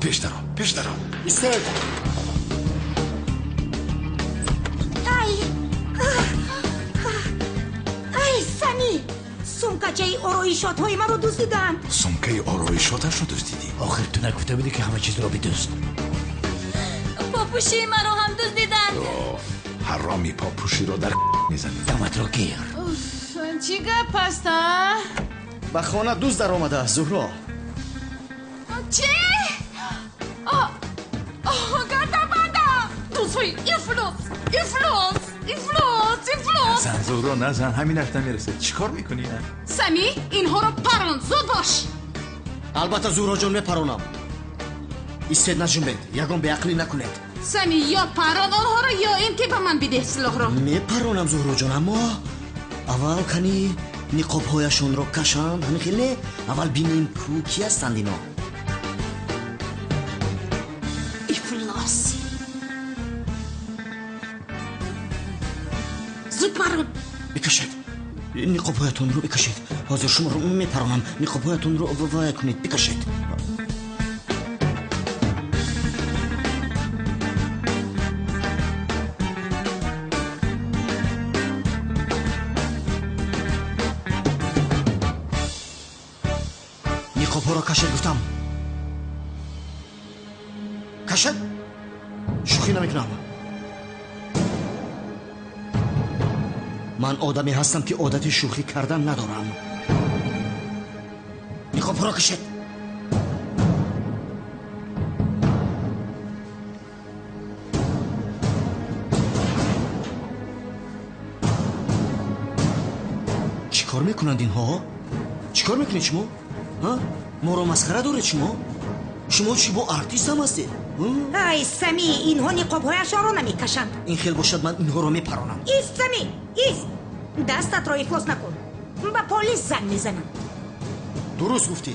Пеш даро, пеш даро. Истед! Ай! Ай, Сами! Сумкачаи ороишотҳои маро дуздиданд. Сумкаи ороишоташро дуздидӣ? Охир ту нагуфта будӣ, ки ҳама чизро бидузд. Попӯшии маро ҳам дуздиданд. Ҳароми попӯширо дар мезанӣ. Даматро гир. Чӣ гап аст, а? Ба хона дузд даромадааст, Зуҳро. Чӣ? Гардабандам! Дуздҳои ифлос, ифлос, ифлос, ифлос! Назан, Зуҳро, назан, ҳаминаш намерасад. Чӣ кор мекунӣ? Сами, инҳоро парон, зуд бош! Албатта, Зуҳроҷон, мепаронам. Истед, наҷунбед, ягон беақлӣ накунед. Сами, ё парон онҳоро, ё ин ки ба ман бидеҳ силоҳро. Мепаронам, Зуҳроҷон, аммо аввал кани ниқобҳояшонро кашанд, ҳамин хел не? Аввал бинем, ку кӣ ҳастанд ино. Ифлос! Зуд парон! Бикашед, ниқобҳоятонро бикашед. Ҳозир шуморо мепаронам. Ниқобҳоятонро вая кунед, бикашед. Ниқобҳоро кашед, гуфтам. Кашед, шӯхӣ намекунам. Ман одаме ҳастам, ки одати шӯхӣ кардан надорам. Ниқобҳоро кашед. Чӣ кор мекунанд инҳо? Чӣ кор мекунед шумо? Моро масхара доред шумо? Шумо чӣ, бо артист ҳам ҳастед? Ай, Сами, инҳо ниқобҳояшонро намекашанд. Ин хел бошад, ман инҳоро мепаронам. Ист, Сами, ист! Дастатро ифлос накун. Ба полис занг мезанам. Дуруст гуфтӣ.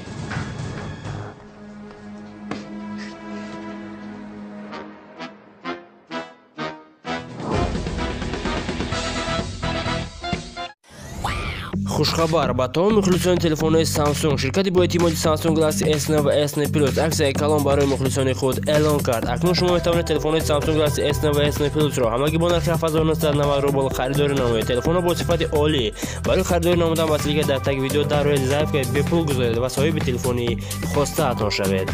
Хушхабар ба тамоми мухлисони телефонҳои Samsung. Ширкати боэътимоди Samsung Galaxy S9 ва S9 Plus аксияи калон барои мухлисони худ эълон кард. Акнун шумо метавонед телефонҳои Samsung Galaxy S9 ва S9 Plus-ро ҳамагӣ бо нархи 7990 рубл харидорӣ намоед. Телефонҳо бо сифати олӣ. Барои харидорӣ намудан ба ссылка дар таги видео дар рӯи заявкаи бепул гузоред ва соҳиби телефони хостаатон шавед.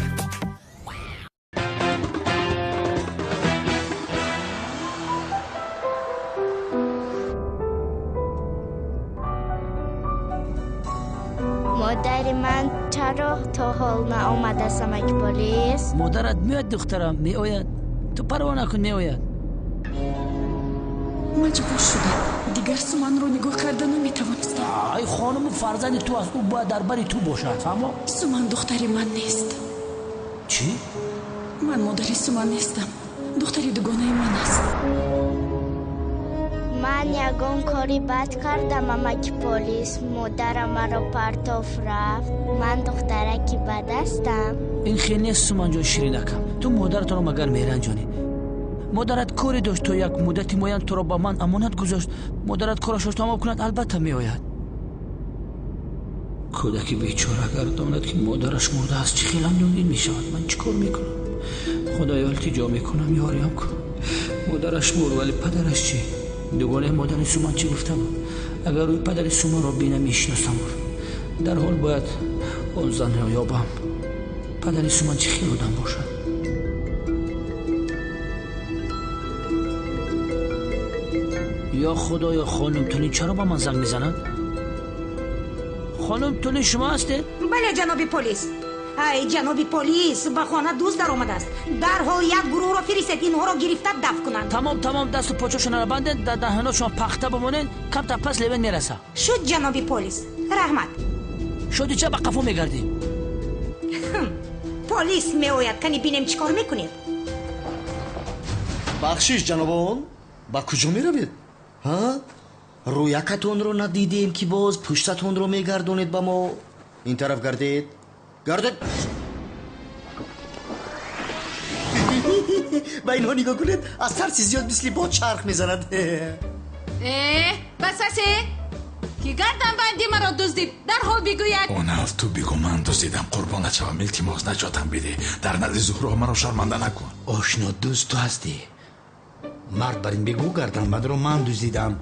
Модари ман чаро то ҳол наомадааст, амаки полис? Модарат меояд, духтарам, меояд. Ту парво накун, меояд. Маҷбур шудам. Дигар Суманро нигоҳ карда наметавонистам. Ай, хонуму фарзанди ту аст, ӯ бояд дар бари ту бошад, фаҳмо? Суман духтари ман нест. Чӣ? Ман модари Суман нестам. Духтари дугонаи ман аст. Ман ягон кори бад кардам, амаки полис? Модарам маро партоф рафт. Ман духтараки бад ҳастам. Ин хел нест, Суманҷон ширинакам. Ту модаратонро магар меранҷонӣ? Модарат коре дошт, то як муддати муайян туро ба ман амонат гузошт. Модарат корашро тамом кунад, албатта меояд. Кӯдаки бечора агар донад, ки модараш мурдааст, чӣ хел андӯҳгин мешавад. Ман чӣ кор мекунам? Худоё, илтиҷо мекунам, ёриям кун. Модараш мурд, вале падараш чӣ? Дугонаи модари Суман чӣ гуфта буд? Агар рӯи падари Суманро бинам, мешиносам гуфт. Дарҳол бояд он занро ёбам. Падари Суман чӣ хел одам бошад? Ё худоё, хонум Тулин чаро ба ман занг мезанад? Хонум Тулин, шумо ҳастед? Бале, ҷаноби полис. Ай, ҷаноби полис, ба хона дузд даромадааст. Дарҳол як гурӯҳро фиристед, инҳоро гирифта дафт кунанд. Тамом, тамом, дасту почошонро бандед, дар даҳоношон пахта бимонед, камтар пас левен мераса. Шуд, ҷаноби полис, раҳмат. Шуди, ча ба қафо мегардӣ? Полис меояд, кани бинем чӣ кор мекунед. Бахшиш, ҷанобон, ба куҷо меравед? Ҳа, рӯякатонро надидем, ки боз пуштатонро мегардонед ба мо. Ин тараф гардед, гардед. Ба инҳо нигоҳ кунед, аз тарси зиёд мисли бод чарх мезанад. Э, бас асе. Ки гарданбанди маро дуздид, дарҳол бигӯяд. Онал, ту бигӯ ман дуздидам, қурбонат шавам, илтимос наҷотам бидеҳ. Дар назди Зуҳро маро шарманда накун. Ошно дӯст ту ҳастӣ. Мард бар ин бигӯ гарданбандро ман дуздидам.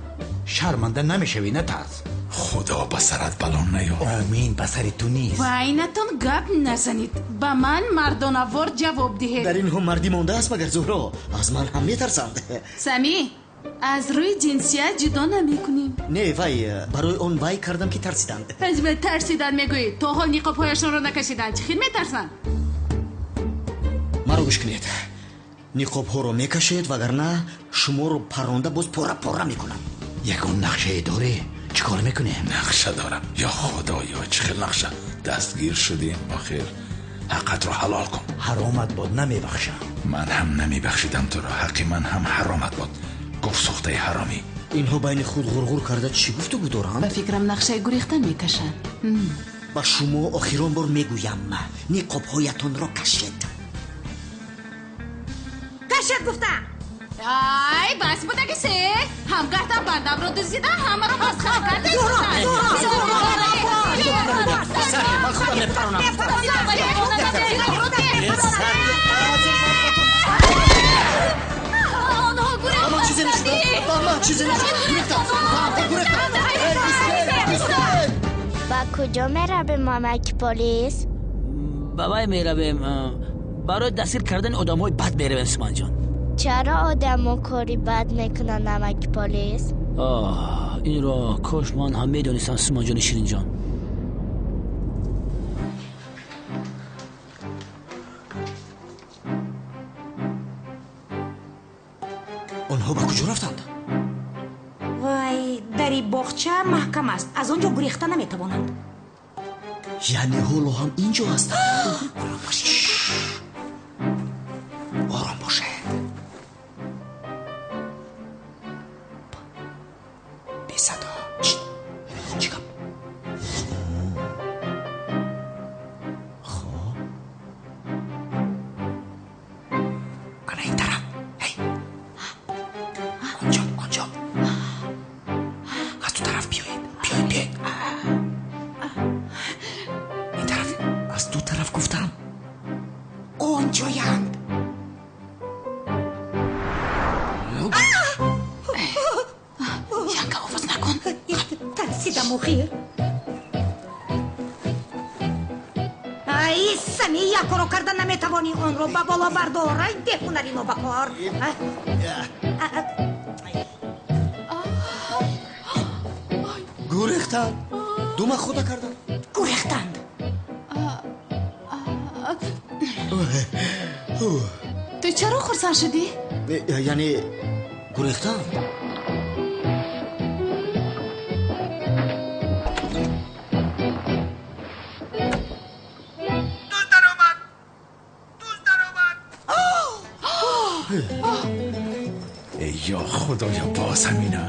Шарманда намешавӣ, натарс. Худо ба сарат бало наёрад. Омин, ба сари ту низ. Байнатон гап назанед. Ба ман мардонавор ҷавоб диҳед. Дар инҳо мардӣ мондааст магар Зуҳро? Аз ман ҳам метарсанд. Самӣ, аз рӯи ҷинсият ҷудо намекунем. Не, вай, барои он вай кардам ки тарсиданд. Аз ман тарсиданд мегӯӣ? То ҳол ниқобҳояшонро накашиданд. Чӣ хел метарсанд? Маро гӯш кунед. Ниқобҳоро мекашед, вагарна шуморо парронда боз пора-пора мекунам. Ягон нақшае дорӣ? Чӣ кор мекунем? Нақша дорам. Ё худоё, чӣ хел нақша? Дастгир шудем охир. Ҳаққатро ҳалол кун. Ҳаромат бод, намебахшам. Ман ҳам намебахшидам туро. Ҳаққи ман ҳам ҳаромат бод. Гуфт сӯхтаи ҳаромӣ. Инҳо байни худ ғурғур карда чӣ гуфтугӯ доранд? Ба фикрам нақшаи гурехтан мекашанд. Ба шумо охирон бор мегӯям, ниқобҳоятонро кашед. Кашед гуфтам. Ай, бас будаги се. Ҳам гарданбандамро дуздида, ҳамаро масхара карда. Ман худам мепаронам. Ама чизе нашуд. Ама чизе нашуд. Гурехтам. Гурехтам. Ба куҷо меравем, мамаки полис? Ба вай меравем. Барои дастгир кардани одамҳои бад меравем, Суманҷон. Чаро одамо кори бад мекунанд, намаки полис? Оҳ, инро кош ман ҳам медонистам, Суманҷони ширинҷон. Онҳо ба куҷо рафтанд? Вай, дари боғча маҳкам аст. Аз он ҷо гурехта наметавонанд. Яъне ҳоло ҳам ин ҷо ҳастанд? Ором бошед. Ором бошед. Бесадо. Чӣ гап? Хоб. Ана ин тараф. Ҳей. Онҷо, онҷо. Аз ту тараф биёед. Биёед, биёед. Ин тараф. Аз ту тараф гуфтам. Онҷоянд. Янга, овоз накун. Тарсидам охир. Ай, Сами, як коро карда наметавонӣ. Онро ба боло бардор. Ай, беҳунари нобакор. Гурехтанд. Дума худа карданд. Гурехтанд. Ту чаро хурсанд шудӣ? Яъне гурехтанд? Дузд даромад! Дузд даромад! Эй, ё худоё, боз ҳамина?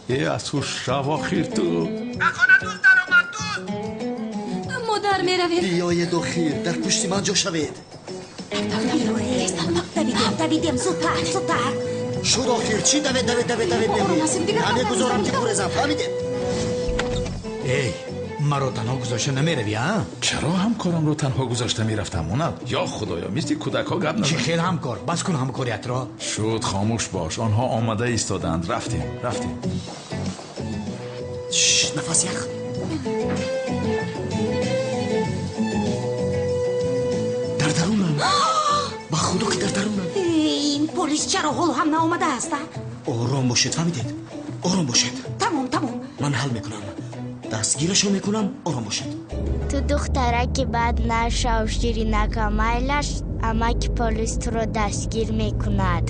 Э, аз ҳуш шав охир ту. Ба хона дузд даромад, дузд! Модар, меравем. Биёед охир, дар пушти ман ҷо шавед. Давидем, давидем, зудтар, зудтар. Шуд охир, чӣ давед, давед, давед, давед мегӯед? Намегузорам ки гурезам, фаҳмидед? Эй, маро танҳо гузошта намеравӣ, а? Чаро ҳамкорамро танҳо гузошта мерафтам, Онал? Ё худоё, мисли кӯдакҳо гап назан. Чӣ хел ҳамкор? Бас кун ҳамкориятро. Шуд, хомӯш бош. Онҳо омада истодаанд. Рафтем, рафтем. Нафас ях. Дар дарунам. Ба худо ки дар дарунам. Ин полис чаро ҳоло ҳам наомадааст? Ором бошед, фаҳмидед? Ором бошед. Тамом, тамом. Ман ҳал мекунам. Дастгирашро мекунам. Ором бошед. Ту духтараки бад нашав, ширинака, майлаш амаки полис туро дастгир мекунад.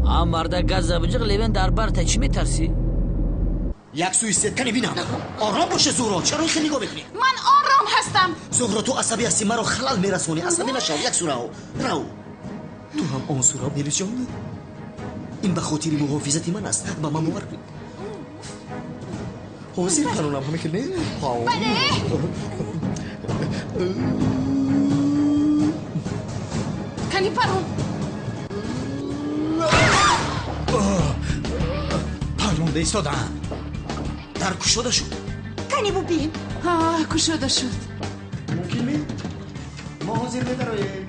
А марда газа буҷиқ левен дар барта чӣ метарсӣ? Як сӯи сеткани бинам. Ором боше, Зуҳро. Чаро ин хел нигоҳ мекунӣ? Ман ором ҳастам. Зуҳро, ту асабӣ ҳастӣ, маро халал мерасонӣ. Асабӣ нашав, як сӯ рав. Рав. Ту ҳам он сӯ рав, Мелисҷон. Ин ба хотири муҳофизати ман аст. Ба ман бовар кун. Ҳозир паронам, ҳама хел не? Бале. Кани парон. Паронда истодаанд. Дар кушода шуд. Кани бубин. Кушода шуд. Мумкин ми? Мо ҳозир медароем.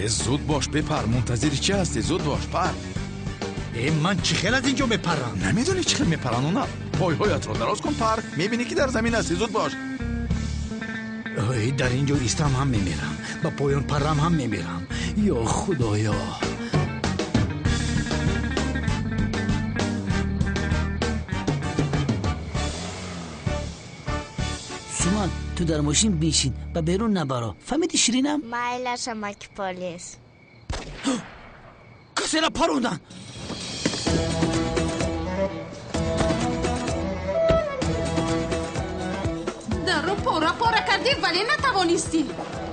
Зуд бош, бепар. Мунтазири чӣ ҳастӣ? Зуд бош, пар. Ман чӣ хел аз инҷо мепарам? Намедонӣ чӣ хел мепаранд она? Пойҳоятро дароз кун, пар. Мебинӣ ки дар замин ҳастӣ. Зуд бош. Дар инҷо истам ҳам мемирам, ба поён парам ҳам мемирам. Ё худоё! Суман, ту дар мошин бишин, ба берун набаро. Фаҳмидӣ, ширинам? Майлаш, амаки полис. Касера парондан. Дарро пора пора кардӣ, вале натавонистӣ.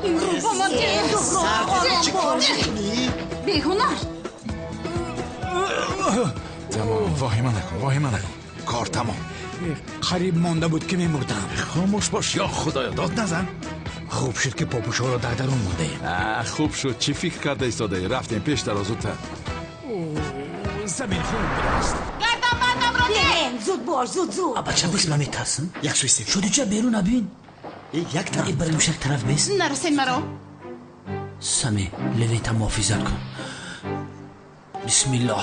Имрӯз бо ман беҳунар. Тамом, воҳима накун, воҳима накун. Кор тамом. Қариб монда буд ки мемурдам. Хомӯш бош, ё худоё, дод назан. Хуб шуд ки попӯшҳоро дар дарун мондаем. Хуб шуд. Чӣ фикр карда истодаӣ? Рафтем пеш даро, зудтар. Замин хунук будааст. Гарданбандамро деҳ! Зуд бош, зуд, зуд. Бача бис, ман метарсам. Як сӯ истед. Шодиҷа, берун набин. Як тараф. Бари мушак тараф бес. Нарасен маро. Сами, Левента муҳофизат кун. Бисмиллоҳ.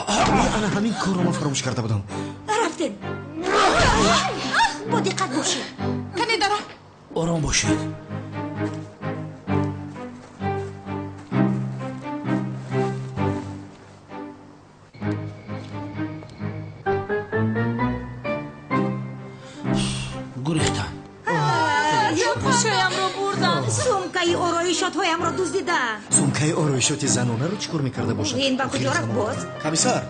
Ана ҳамин корро ман фаромӯш карда будам. Рафтем. Бо диққат бошед. Кане дара. Ором бошед. Гурехтан. Пӯшоямро бурданд. Сумкаи ороишотҳоямро дуздиданд. Сумкаи ороишоти занонаро чӣ кор мекарда бошад? Ин ба куҷо рафт боз? Комиссар!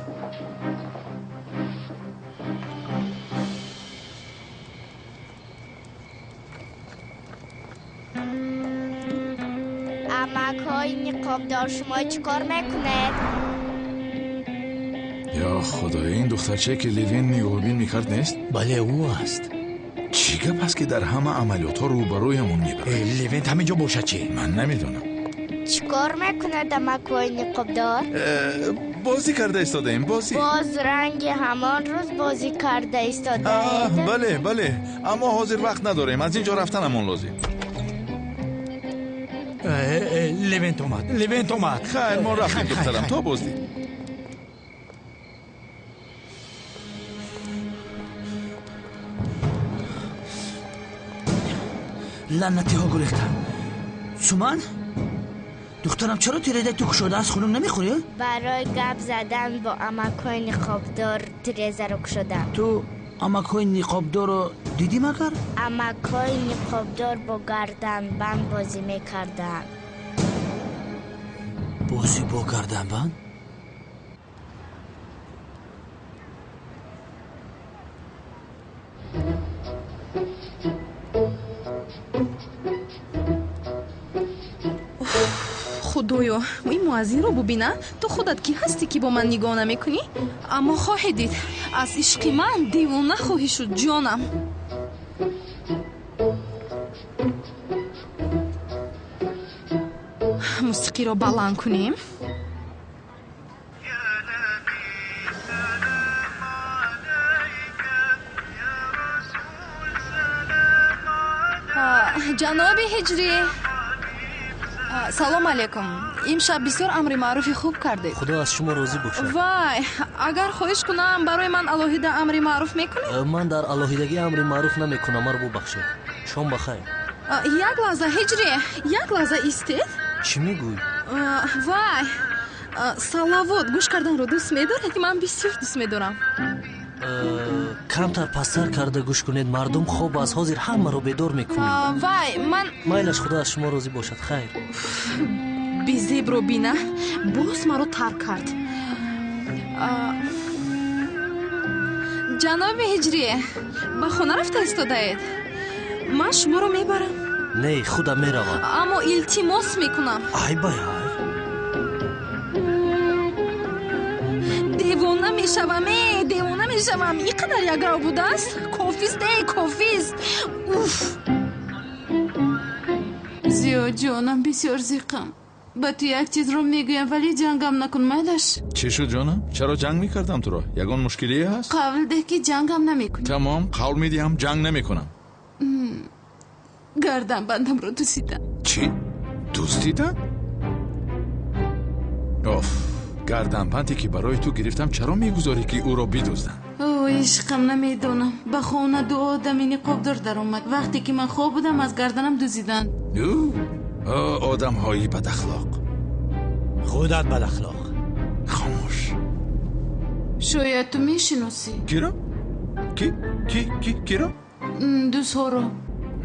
Амакҳои ниқобдор, шумо чӣ кор мекунед? Ё худоё, ин духтарчае ки Левин нигоҳбин мекард нест? Бале, ӯ аст. Чӣ гап аст ки дар ҳама амалиётҳо рӯбарӯямон мебарад? Левент ҳамин ҷо бошад чӣ? Ман намедонам. Чӣ кор мекунад амакҳои ниқобдор? Бозӣ карда истодаем, бозӣ. Боз ранги ҳамон рӯз бозӣ карда истодаед? Бале, бале, аммо ҳозир вақт надорем. Аз ин ҷо рафтанамон лозим. Левент омад, Левент омад. Хайр, мо рафтем, духтарам, то боздид. Лаънатиҳо гурехтанд. Суман, духтарам, чаро тирезаи ту кушода аст? Хунук намехӯрӣ? Барои гап задан бо амакҳои ниқобдор тирезаро кушодам. Ту амакҳои ниқобдорро дидӣ магар? Амакҳои ниқобдор бо гарданбанд бозӣ мекарданд. Бозӣ бо гарданбанд? Худоё, ин муаззинро бубина. Ту худат кӣ ҳастӣ, ки бо ман нигоҳ намекунӣ? Аммо хоҳӣ дид, аз ишқи ман девона хоҳӣ шуд, ҷонам. Мусиқиро баланд кунем. Ҷаноби Ҳиҷрӣ, салом алейкум. Имшаб бисёр амри маъруфи хуб кардед. Худо аз шумо розӣ бошад. Вай, агар хоҳиш кунам, барои ман алоҳида амри маъруф мекунед? Ман дар алоҳидагӣ амри маъруф намекунам, маро бубахшед. Шом бахайр. Як лаҳза, Ҳиҷрӣ, як лаҳза истед. Чӣ мегӯӣ? Вай, салавот гӯш карданро дӯст медоред? Ман бисёр дӯст медорам. Камтар пасттар карда гӯш кунед, мардум хоб аз ҳозир ҳамаро бедор мекунед. Вай, ман майлаш, худо аз шумо розӣ бошад. Хайр. Безебро бина, боз маро тарк кард. Ҷаноби Ҳиҷрӣ, ба хона рафта истодаед? Ман шуморо мебарам. Не, худам меравам. Аммо илтимос мекунам. Ай бай ай. Девона мешавам, э, девона мешавам. Ин қадар якрав будааст? Кофист, э, кофист. Уф! Зиё ҷонам, бисёр зиқам. Ба ту як чизро мегӯям, вале ҷангам накун, майлаш. Чӣ шуд, ҷонам? Чаро ҷанг мекардам туро? Ягон мушкилие ҳаст? Қавл деҳ, ки ҷангам намекунӣ. Тамом, қавл медиҳам, ҷанг намекунам. Гарданбандамро дуздидам. Чӣ? Дуздидам? Оф, гарданбанде ки барои ту гирифтам, чаро мегузорӣ ки ӯро бидузданд? О, ишқам, намедонам. Ба хона ду одами ниқобдор даромад. Вақте ки ман хоб будам, аз гарданам дуздиданд. Одамҳои бадахлоқ. Худат бадахлоқ. Хомӯш. Шояд ту мешиносӣ. Киро? Ки? Ки? Ки? Киро? Дузҳоро.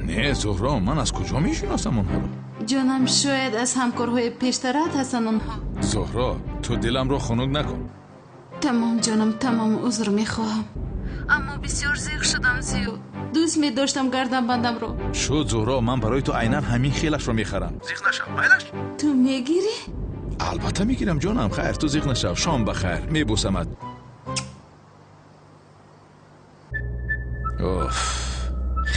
Не, Зуҳро, ман аз куҷо мешиносам онҳоро? Ҷонам, шояд аз ҳамкорҳои пештарат ҳастанд онҳо. Зуҳро, ту диламро хунук накун. Тамом, ҷонам, тамом, узр мехоҳам. Аммо бисёр зиқ шудам, зиё. Дӯст медоштам гарданбандамро. Шуд, Зуҳро, ман барои ту айнан ҳамин хелашро мехарам. Зиқ нашав, майлаш? Ту мегирӣ? Албатта мегирам, ҷонам. Хайр, ту зиқ нашав. Шом ба хайр. Мебӯсамат. Оф.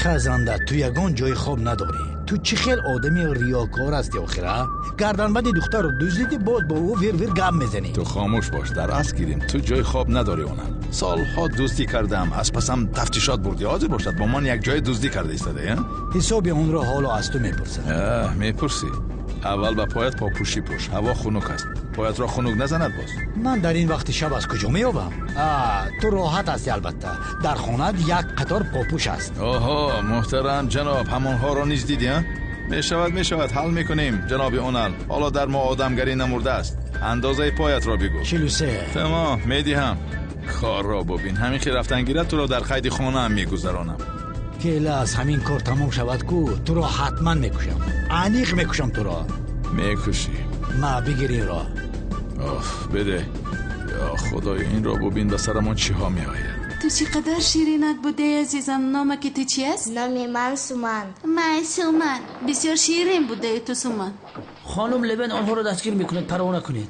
Хазанда, ту ягон ҷои хоб надорӣ. Ту чӣ хел одами риёкор ҳастӣ охир, а? Гарданбанди духтарро дуздидӣ, боз бо ӯ вир-вир гап мезанӣ. Ту хомӯш бош, дар асл гирим. Ту ҷои хоб надорӣ онам. Солҳо дуздӣ кардам, аз пасам тафтишот бурдӣ. Ҳозир бошад, бо ман як ҷое дуздӣ карда истодаӣ, а? Ҳисоби онро ҳоло аз ту мепурсам. Мепурсӣ. Аввал ба поят попӯшӣ пӯш. Ҳаво хунук аст. Поятро хунук назанад боз. Ман дар ин вақти шаб аз куҷо меёбам? Ту роҳат ҳастӣ албатта. Дар хонаат як қатор попӯш аст. Оҳо, муҳтарам ҷаноб, ҳамонҳоро низ дидӣ, а? Мешавад, мешавад, ҳал мекунем, ҷаноби Онал. Ҳоло дар мо одамгарӣ намурдааст. Андозаи поятро бигӯ. 43. Тамом, медиҳам. Корро бубин. Ҳамин ки рафтан гирад, туро дар қайди хонаам мегузаронам. Феъла аз ҳамин кор тамом шавад ку, туро ҳатман мекушам. Аниқ мекушам туро. Мекушӣ. Ма, бигир инро. Оф, беде. Ё худоё, инро бубин, ба сарамон чиҳо меояд. Ту чӣ қадар ширинак будаи, азизам. Номаки ту чи аст? Номи ман Суман. Май, Суман. Бисёр ширин будаи ту, Суман. Хонум Левен онҳоро дастгир мекунад, парво накунед.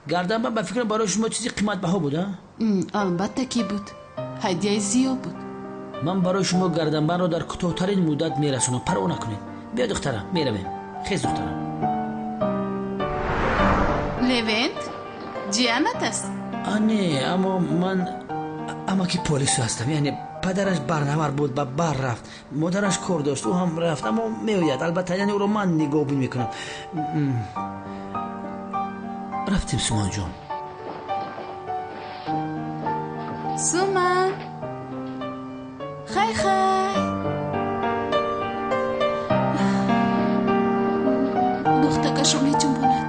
Гарданбанд ба фикрам барои шумо чизи қиматбаҳо буд, а? Албатта ки буд. Ҳадияи зиёд буд. Ман барои шумо гарданбандро дар кӯтоҳтарин муддат мерасонам, парво накунед. Биё, духтарам, меравем. Хез, духтарам. Левент, ҷиянат аст? Не, аммо ман амаки полису ҳастам. Яъне падараш барнавар буд, ба бар рафт. Модараш кор дошт, ӯ ҳам рафт, аммо меояд. Албатта, яъне ӯро ман нигоҳбин мекунам. Рафтем, Суманҷон. Суман. Хай, хай. Духтакашро меҷунбонад.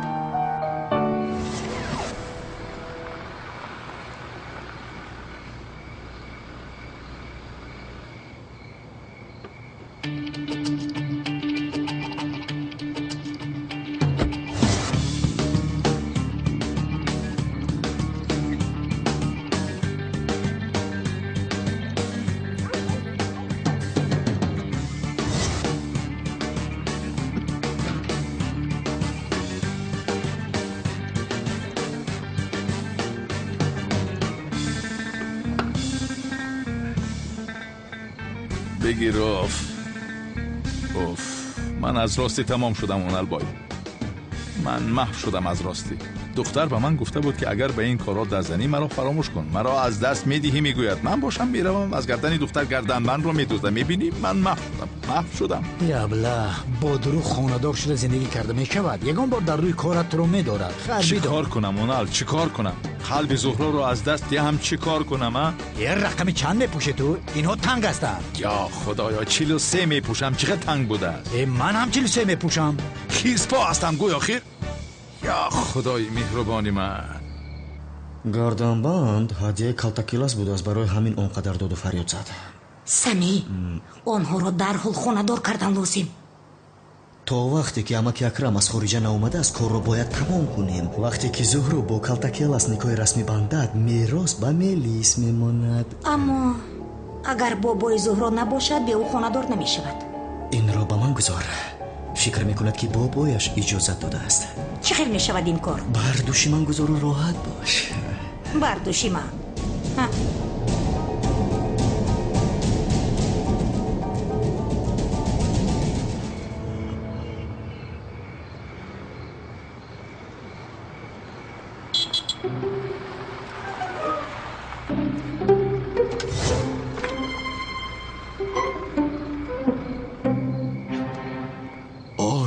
Бигир, оф. Оф, ман аз ростӣ тамом шудам, Оналбой. Ман маҳв шудам аз ростӣ. Духтар ба ман гуфта буд, ки агар ба ин корҳо даст занӣ, маро фаромӯш кун. Маро аз даст медиҳӣ, мегӯяд. Ман бошам меравам, аз гардани духтар гарданбандро медуздам. Мебинӣ, ман маҳв шудам, маҳв шудам. Ябла, бо дурӯғ хонадор шуда зиндагӣ карда мешавад. Ягон бор дар рӯи корат туро медорад. Чӣ кор кунам, Онал, чӣ кор кунам? Қалби Зуҳроро аз даст диҳам, чӣ кор кунам, а? Е, рақами чанд мепӯшӣ ту? Инҳо танг ҳастанд. Ё худоё, 43 мепӯшам, чӣ қадр танг будааст. Э, ман ҳам 43 мепӯшам. Хирспо ҳастам гӯё хир. Ё худои меҳрубони ман. Гарданбанд ҳадияи калтакилас будааст, барои ҳамин он қадар доду фарёд зад. Самӣ, онҳоро дарҳол хонадор кардан лозим. То вақте ки амаки Акрам аз хориҷа наомадааст, корро бояд тамом кунем. Вақте ки Зуҳро бо калтакелас никоҳи расмӣ бандад, мерос ба Мелис мемонад. Аммо агар бобои Зуҳро набошад, бе ӯ хонадор намешавад. Инро ба ман гузор. Фикр мекунад, ки бобояш иҷозат додааст. Чӣ хел мешавад ин кор? Бар дӯши ман гузору роҳат бош. Бар дӯши ман.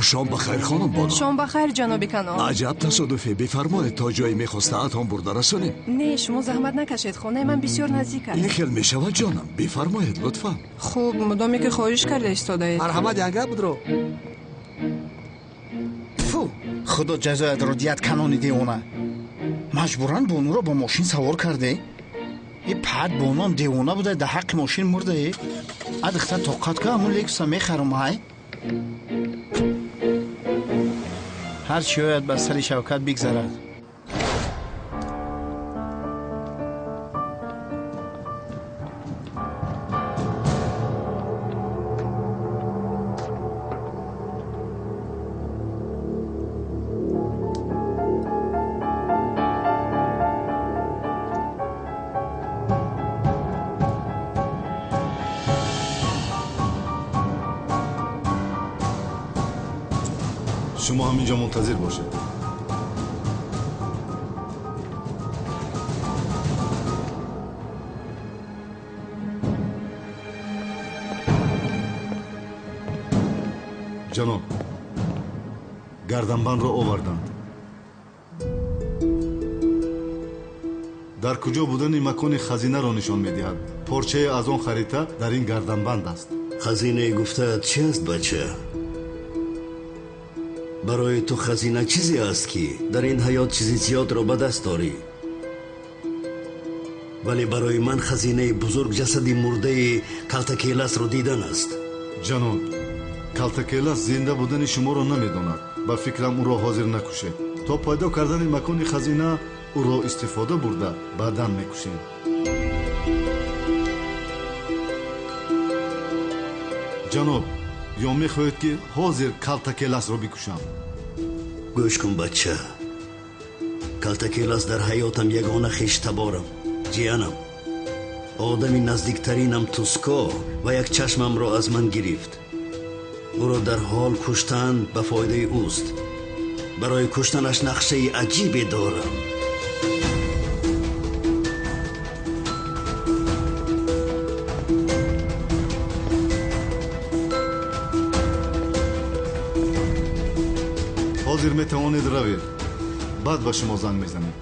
Шом бахайр, хонум Бону. Шом бахайр, ҷаноби Канон. Аҷаб тасодуфе. Бифармоед, то ҷое мехостаатон бурда расонем. Не, шумо заҳмат накашед, хонаи ман бисёр наздик аст. Ин хел мешавад, ҷонам. Бифармоед, лутфан. Хуб, мудоме ки хоҳиш карда истодаед. Марҳамат, янга будро. Фу, худо ҷазоятро диҳад, Канони девона. Маҷбуран Бонуро бо мошин савор карде. И пад Бонуам девона буда, дар ҳаққи мошин мурдае. А духтар, тоқат ка, ҳамун Лексуса мехарам, ҳай. Ҳар чӣ ояд ба сари Шавкат бигзарад. Шумо ҳаминҷо мунтазир бошед. Ҷаноб, гарданбандро оварданд. Дар куҷо будани макони хазинаро нишон медиҳад. Порчае аз он харита дар ин гарданбанд аст. Хазинаи гуфтаат чи аст, бача? Барои ту хазина чизе аст, ки дар ин ҳаёт чизи зиёдро ба даст дорӣ. Вале барои ман хазинаи бузург ҷасади мурдаи Калтакеласро дидан аст. Ҷаноб, Калтакелас зинда будани шуморо намедонад. Ба фикрам, ӯро ҳозир накушед. То пайдо кардани макони хазина ӯро истифода бурда, баъдан мекушем. Ҷаноб, ё мехоҳед, ки ҳозир Калтакеласро бикушам? Гӯш кун, бача. Калтакелас дар ҳаётам ягона хештаборам, ҷиянам, одами наздиктаринам Туско ва як чашмамро аз ман гирифт. Ӯро дар ҳол куштан ба фоидаи ӯст. Барои куштанаш нақшаи аҷибе дорам. Ҳозир метавонед равед. Баъд ба шумо занг мезанем.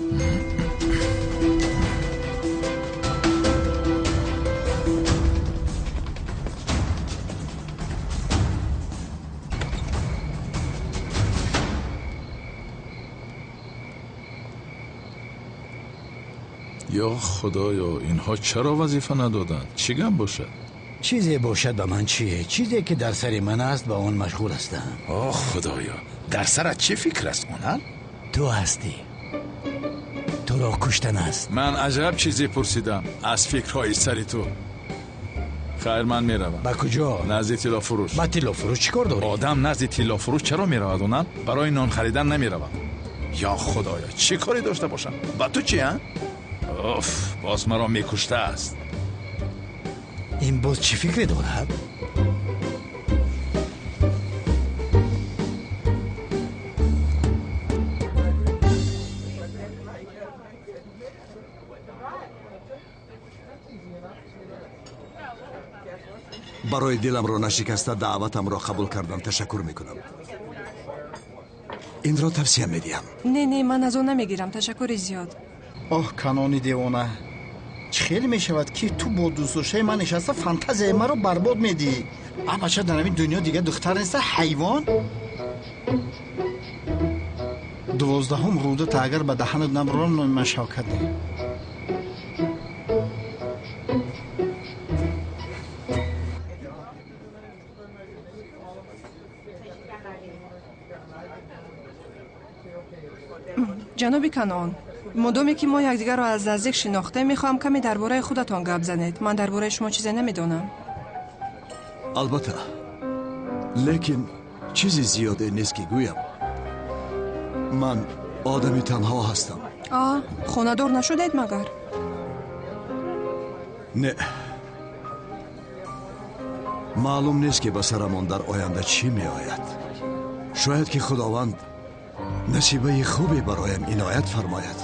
Ё худоё, инҳо чаро вазифа надоданд? Чӣ гап бошад? Чизе бошад ба ман чие? Чизе ки дар сари ман аст, ба он машғул ҳастам. О худоё, дар сарат чӣ фикр аст, Онал? Ту ҳастӣ. Туро куштан аст. Ман аҷаб чизе пурсидам аз фикрҳои сари ту. Хайр, ман меравам. Ба куҷо? Назди тиллофурӯш. Ба тиллофурӯш чӣ кор дорӣ? Одам назди тиллофурӯш чаро меравад, Онал? Барои нон харидан намеравам. Ё худоё, чӣ коре дошта бошам? Ба ту чи, а? Оф, боз маро мекуштааст. Ин боз чӣ фикре дорад? Барои диламро нашикаста даъватамро қабул кардан ташаккур мекунам. Инро тавсия медиҳам. Не, не, ман аз он намегирам, ташаккури зиёд. Оҳ, Канони девона, чӣ хеле мешавад, ки ту бо дӯстдоштаи ман нишаста фантазияи маро барбод медиҳӣ? А бача, дар ҳамин дунё дигар духтар неста, ҳайвон? 12-ҳум рӯдата агар ба даҳанат набурам, номи ман Шавкат не. Ҷаноби Канон, мудоме ки мо якдигарро аз наздик шинохтем, мехоҳам каме дар бораи худатон гап занед. Ман дар бораи шумо чизе намедонам. Албатта, лекин чизи зиёде нест, ки гӯям. Ман одами танҳо ҳастам. А хонадор нашудед магар? Не, маълум нест, ки ба сарамон дар оянда чӣ меояд. Шояд ки Худованд насибаи хубе бароям иноят фармояд.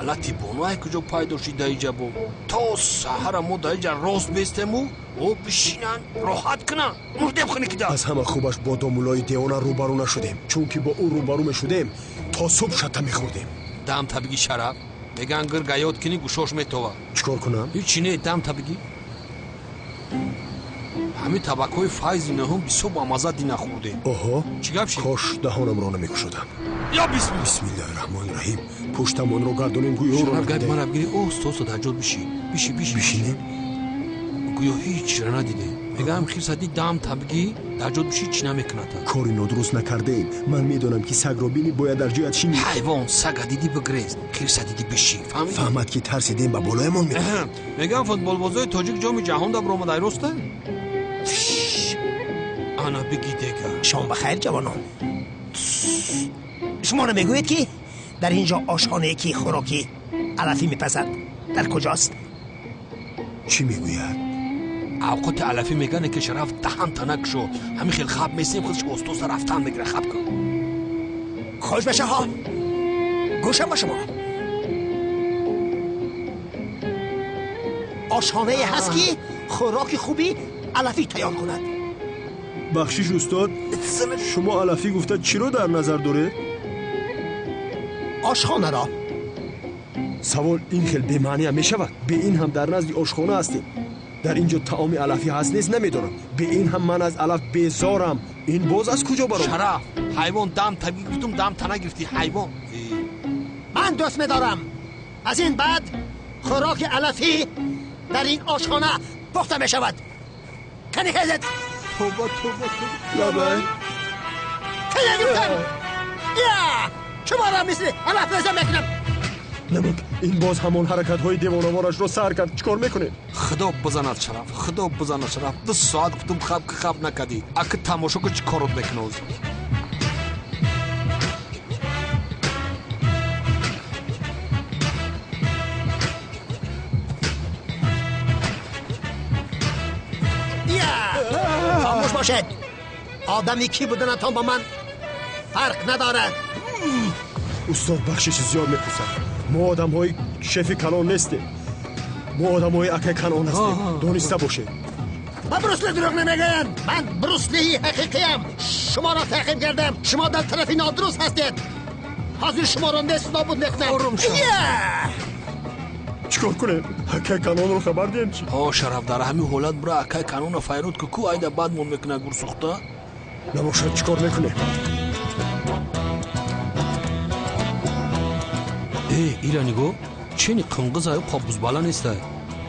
Ғалати бону ай куҷо пайдо шид дар иҷа бо? То саҳара мо дар иҷа рост бестему, о бишинанд, роҳат кунанд. Мурдем хунукида. Аз ҳама хубаш бо домуллои девона рӯбарӯ нашудем, чунки бо ӯ рӯбарӯ мешудем, то субҳ шатта мехӯрдем. Дам табиги Шараф. Меган гир гаёд кини гӯшош метова. Чӣ кор кунам? Ҳичи не, дам табиги. Ҳамин табакҳои файзи нӯҳум бисёр бамазза дина хӯрдем. Оҳо. Чӣ гап шид? Кош даҳонамро намекушодам. Я бисмилла. Бисмиллаҳи раҳмони раҳим. Пуштамонро гардонем, гӯё ӯро Шараф, гапи мара бигирӣ, оҳиста оҳиста дар ҷод бишӣ. Бишӣ, бишӣ. Бишинем? Гӯё ҳеҷ чизра надидем. Мегӯям хирса дид, дам табигӣ дар ҷод бишӣ, чӣ намекунад. Кори нодуруст накардаем. Ман медонам, ки сагро бинӣ, бояд дар ҷоят шинӣ. Ҳайвон, сага дидӣ бигрез, хирса дидӣ бишӣ. Фаҳмидӣ? Фаҳмад, ки тарсидем, ба болоямон меояд. Мегӯям футболбозои тоҷик ҷоми ҷаҳон да баромад, ай роста? Ана бигӣ дега. Шом ба хайр, ҷавонон. Шумо намегӯед, ки дар ин ҷо ошхонае, ки хӯроки алафӣ мепазад, дар куҷост? Чӣ мегӯяд? Авқоти алафӣ мегане, ки Шараф даҳан танак шо. Ҳамин хел хаб месем, худш остоста рафтан мегира, хаб кун. Хуш ба шаҳо. Гӯшам ба шумо. Ошхонае ҳаст, ки хӯроки хуби алафӣ тайёр кунад. Бахшиш, устод, шумо алафӣ гуфта чиро дар назар доред? Ошхонаро. Савол ин хел бемаъниам мешавад. Бе ин ҳам дар назди ошхона ҳастем. Дар ин ҷо таоми алафӣ ҳаст нест намедонам. Бе ин ҳам ман аз алаф безорам. Ин боз аз куҷо баромад? Шараф, ҳайвон, дам табигӣ гуфтум, дам тана гирифтӣ, ҳайвон. Ман дӯст медорам. Аз ин баъд хӯроки алафӣ дар ин ошхона пухта мешавад. Кани хезед. Тоба, тоба, тоба. Лабай. Кани гирифтам. Я! Шуморо мисли алаф реза мекунам. Намак, ин боз ҳамон ҳаракатҳои девонаворашро сар кард. Чӣ кор мекунем? Худо бизанад, Шараф, худо бизанад, Шараф. 2 соат гуфтум хаб, ки хаб накардӣ. Аки тамошо ку, чӣ корот мекунад ҳозир. Хомӯш бошед. Одами кӣ буданатон ба ман фарқ надорад. Устод, бахшиши зиёд мепурсад. Мо одамҳои шефи калон нестем. Мо одамҳои акай Канон ҳастем. Дониста бошед. Ба Брусли дурӯғ намегӯянд. Ман Бруслии ҳақиқиям. Шуморо таъқиб кардам. Шумо дар тарафи нодуруст ҳастед. Ҳозир шуморо нест нобуд мекунам. Ором шав. Чӣ кор кунем? Акай Канонро хабар диҳем чӣ? Ҳо, Шараф, дар ҳамин ҳолат бура акай Канонро файрод ку, ку айда бадмон мекунад гурсӯхта. Набошад, чӣ кор мекунем? Э, ира нигоҳ, чени қинғизаю қобузбала нестай.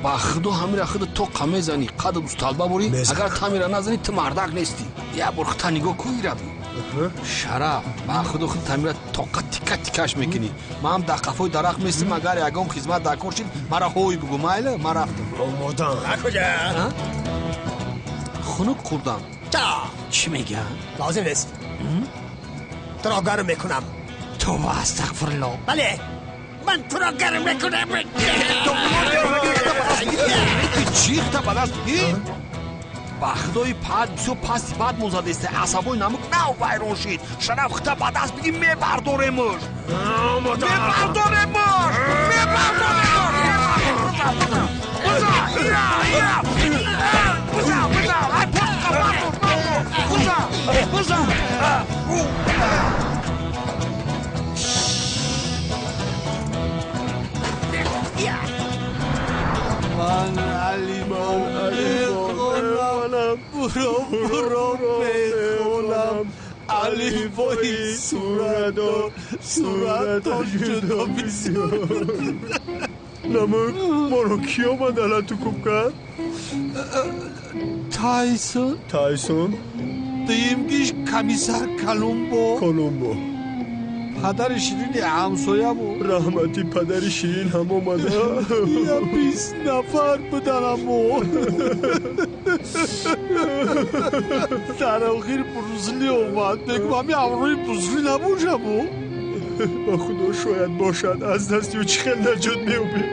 Ба худо ҳамира худа тоқа мезанӣ, қадр усталба бурӣ, агар тамира назанӣ, ту мардак нестӣ. Як бор хута нигоҳ ку, ира би. Шараф, ба худо худ тамира тоқа тика тикаш мекунӣ. Ман ҳам дар қафои дарахт местим, агар ягон хизмат дар кор шид, мара ҳой бугӯ, майла, ман рафтам. Омодан. Куҷа? Хунук хӯрдам. Ча? Чӣ мегӯям? Лозим нест. Туро гарм мекунам. Тоба, астағфирулло. Бале, ман туро гарм мекунам. Чихта ба даст бигӣ? Ба худои пад бисёр пасти бад мозадеста, асабои намук нав вайрон шид. Шараф, хита ба даст бигӣ, мебардоремуш. Мебардоремуш. Мебардоремуш. Буза, ира, ира. Буза, буза. Ай, портқа бардор, бардор. Буза, буза. Ман алибо мехонам, буро буро мехонам, алифои суратдор, суратдор ҷудо бисёр. Намук, моро кӣ омад алату куб кард? Тайсон. Тайсон? Дуюмгиш комиссар Колумбо. Колумбо. Падари ширини ҳамсоя буд. Раҳмати падари ширин ҳам омада. Я 20 нафар буданамо. Дар охир Брусли омад. Мегӯм ҳами ҳамроҳи Брусли набошаму. Ба худо шояд бошад. Аз дасти ӯ чӣ хел наҷот меёбем?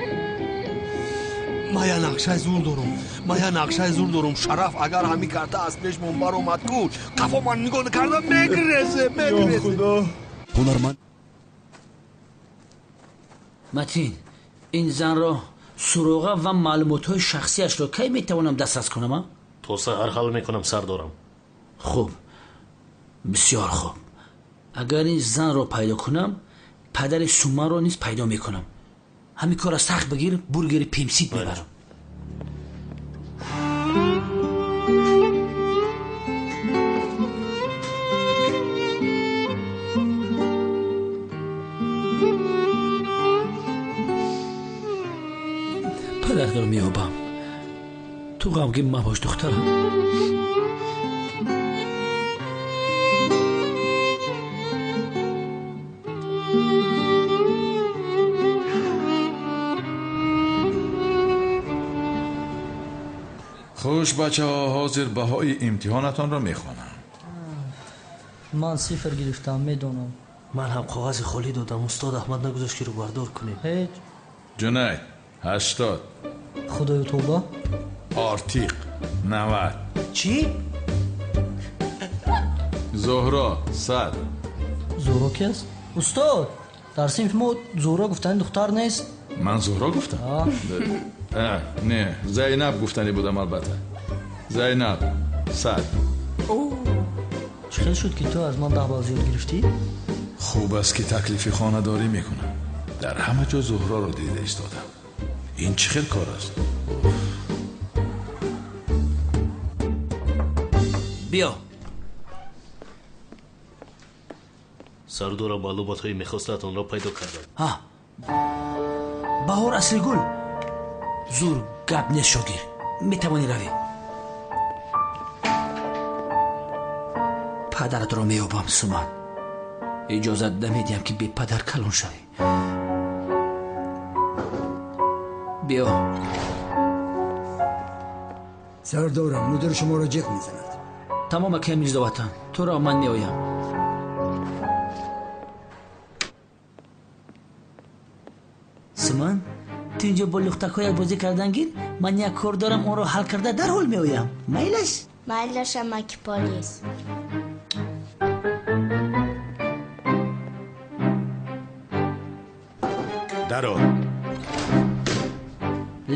Ман я нақшаи зур дорум. Ман я нақшаи зур дорум. Шараф, агар ҳамин карта аз пешмон баромад ку, қафо ман нигоҳ накарда мегрезе, мегрезе. Ё худо. Ҳунарманд. Матин, ин занро суроға ва маълумотҳои шахсиашро кай метавонам дастрас кунам? То саҳар ҳал мекунам, сардорам. Хуб, бисёр хуб. Агар ин занро пайдо кунам, падари Суманро низ пайдо мекунам. Ҳамин корро сахт бигир, бургери пемсит мебарам. Падаратро меёбам. Ту ғамгин мабош, духтарам. Хуш, бачаҳо, ҳозир баҳои имтиҳонатонро мехонам. Ман 0 гирифтам, медонам. Ман ҳам коғази холӣ додам. Устод Аҳмад нагузошт, ки рӯбардор кунем. Ҳеҷ. Ҷунайд 80. Худоё, тавба. Артиқ 90. Чӣ? Зуҳро 100. Зуҳро ки аст? Устод, дар синфи мо Зуҳро гуфтани духтар нест. Ман Зуҳро гуфтам? Не, Зайнаб гуфтанӣ будам, албатта. Зайнаб 100. Чӣ хел шуд, ки ту аз ман 10 балл зиёд гирифтӣ? Хуб аст, ки таклифи хонадорӣ мекунам. Дар ҳама ҷо Зуҳроро дида истодам. Ин чӣ хел кор аст? Биё. Сардора, маълумотҳои мехостаатонро пайдо кардам. Ҳа, Баҳор Аслигул. Зур гап нест, шогир, метавонӣ равӣ. Падаратро меёбам, Суман. Иҷозат намедиҳам, ки бепадар калон шавӣ. Биё. Сардорам, мудир шуморо ҷиғ мезанад. Тамом, акай Мирзоватан, туро ман меоям. Суман, ту инҷо бо лухтакҳоят бозӣ кардан гир. Ман як кор дорам, онро ҳал карда дарҳол меоям. Майлаш? Майлаш, амаки полис. Даро.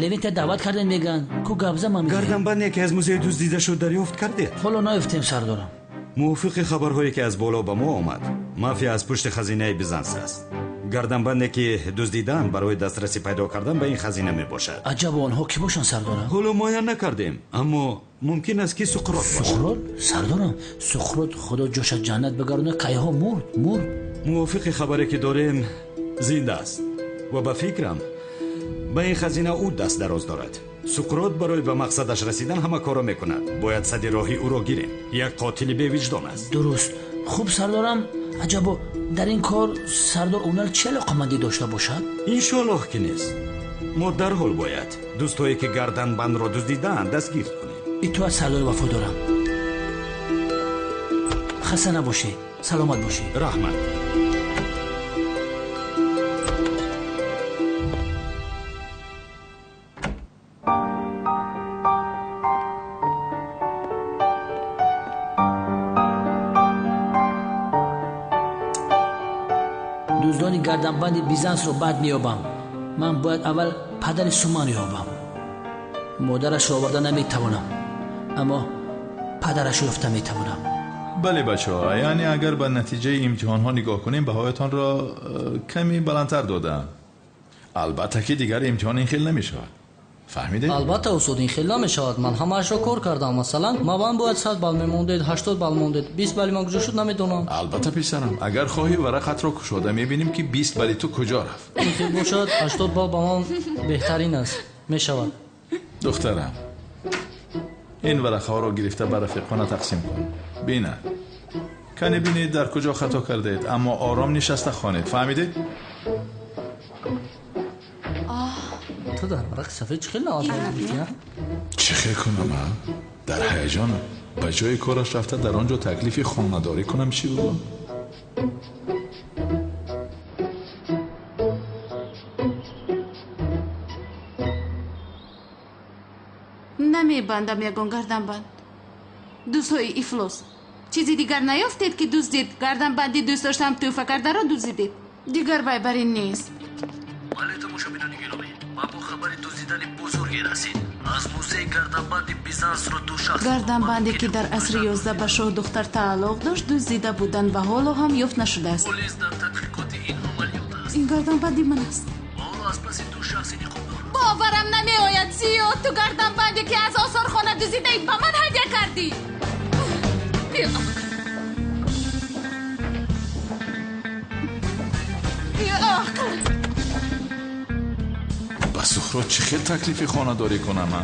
Левинта даъват кардем, мегӯянд. Ку гапза ман мегӯям. Гарданбанде ки аз музей дуздида шуд, дарёфт кардед? Ҳоло наёфтем, сардорам. Мувофиқи хабарҳое ки аз боло ба мо омад, мафия аз пушти хазинаи Бизанс аст. Гарданбанде ки дуздидаанд, барои дастрасӣ пайдо кардан ба ин хазина мебошад. Аҷаб, онҳо кӣ бошанд, сардорам? Ҳоло муайян накардем, аммо мумкин аст, ки Суқрот бошад. Суқрот? Сардорам, Суқрот, худо ҷоша ҷаннат бигардонад, кайҳо мурд? Мурд. Мувофиқи хабаре ки дорем, зинда аст ва ба фикрам, ба ин хазина ӯ даст дароз дорад. Суқрот барои ба мақсадаш расидан ҳама корро мекунад. Бояд сади роҳи ӯро гирем. Як қотили бевиҷдон аст. Дуруст. Хуб, сардорам, аҷабо, дар ин кор сардор Унал чӣ алоқамандӣ дошта бошад? Иншоаллоҳ, ки нест. Мо дарҳол бояд дӯстҳое ки гарданбандро дуздидаанд, дастгир кунем. Итоат, сардори вафодорам. Хаста набошед, саломат бошед. Раҳмат. Дуздони гарданбанди Бизансро баъд меёбам. Ман бояд аввал падари Суман ёбам. Модарашро оварда наметавонам, аммо падарашро ёфта метавонам. Бале, бачаҳо, яъне агар ба натиҷаи имтиҳонҳо нигоҳ кунем, баҳоятонро каме баландтар додаам. Албатта, ки дигар имтиҳон ин хел намешавад. Фаҳмидед? Албатта, устод, ин хел намешавад. Ман ҳамаашро кор кардам. Масалан, ман бояд 100 балл мемондед, 80 балл мондед. 20 балли ман куҷо шуд, намедонам. Албатта, писарам, агар хоҳӣ, варақатро кушода мебинем, ки 20 балли ту куҷо рафт. Ин хел бошад, 80 балл ба ман беҳтарин аст. Мешавад. Духтарам, ин варақаҳоро гирифта ба рафиқона тақсим кун. Бина, кане бинед, дар куҷо хато кардед, аммо ором нишаста хонед. Фаҳмидед? Ту дар варақи сафед чӣ хел 90 балл гирифтӣ? Чӣ хел кунам, а? Дар ҳаяҷонам. Ба ҷои кораш рафта дар он ҷо таклифи хонадорӣ кунам, чӣ буд? Намебандам ягон гарданбанд. Дӯстҳои ифлос, чизи дигар наёфтед, ки дуздид? Гарданбанди дӯст доштам тӯҳфа кардаро дуздидед. Дигар вай бар ин нест. Бале, тамошобинони гиромӣ, ба мо хабари дуздидани бузурге расид. Аз музеи гарданбанди Бизансро ду шахс Гарданбанде ки дар асри 11 ба шоҳдухтар тааллуқ дошт, дуздида буданд ва ҳоло ҳам ёфт нашудааст. Полис дар тадқиқоти ин амалиёт аст. Ин гарданбанди ман аст. Ва ҳоло аз паси ду шахси ниқобдор. Боварам намеояд, Зиё, ту гарданбанде ки аз осорхона дуздидаӣ ба ман ҳадя кардӣ. Беақл! Ба Сухрот чӣ хел таклифи хонадорӣ кунам? А?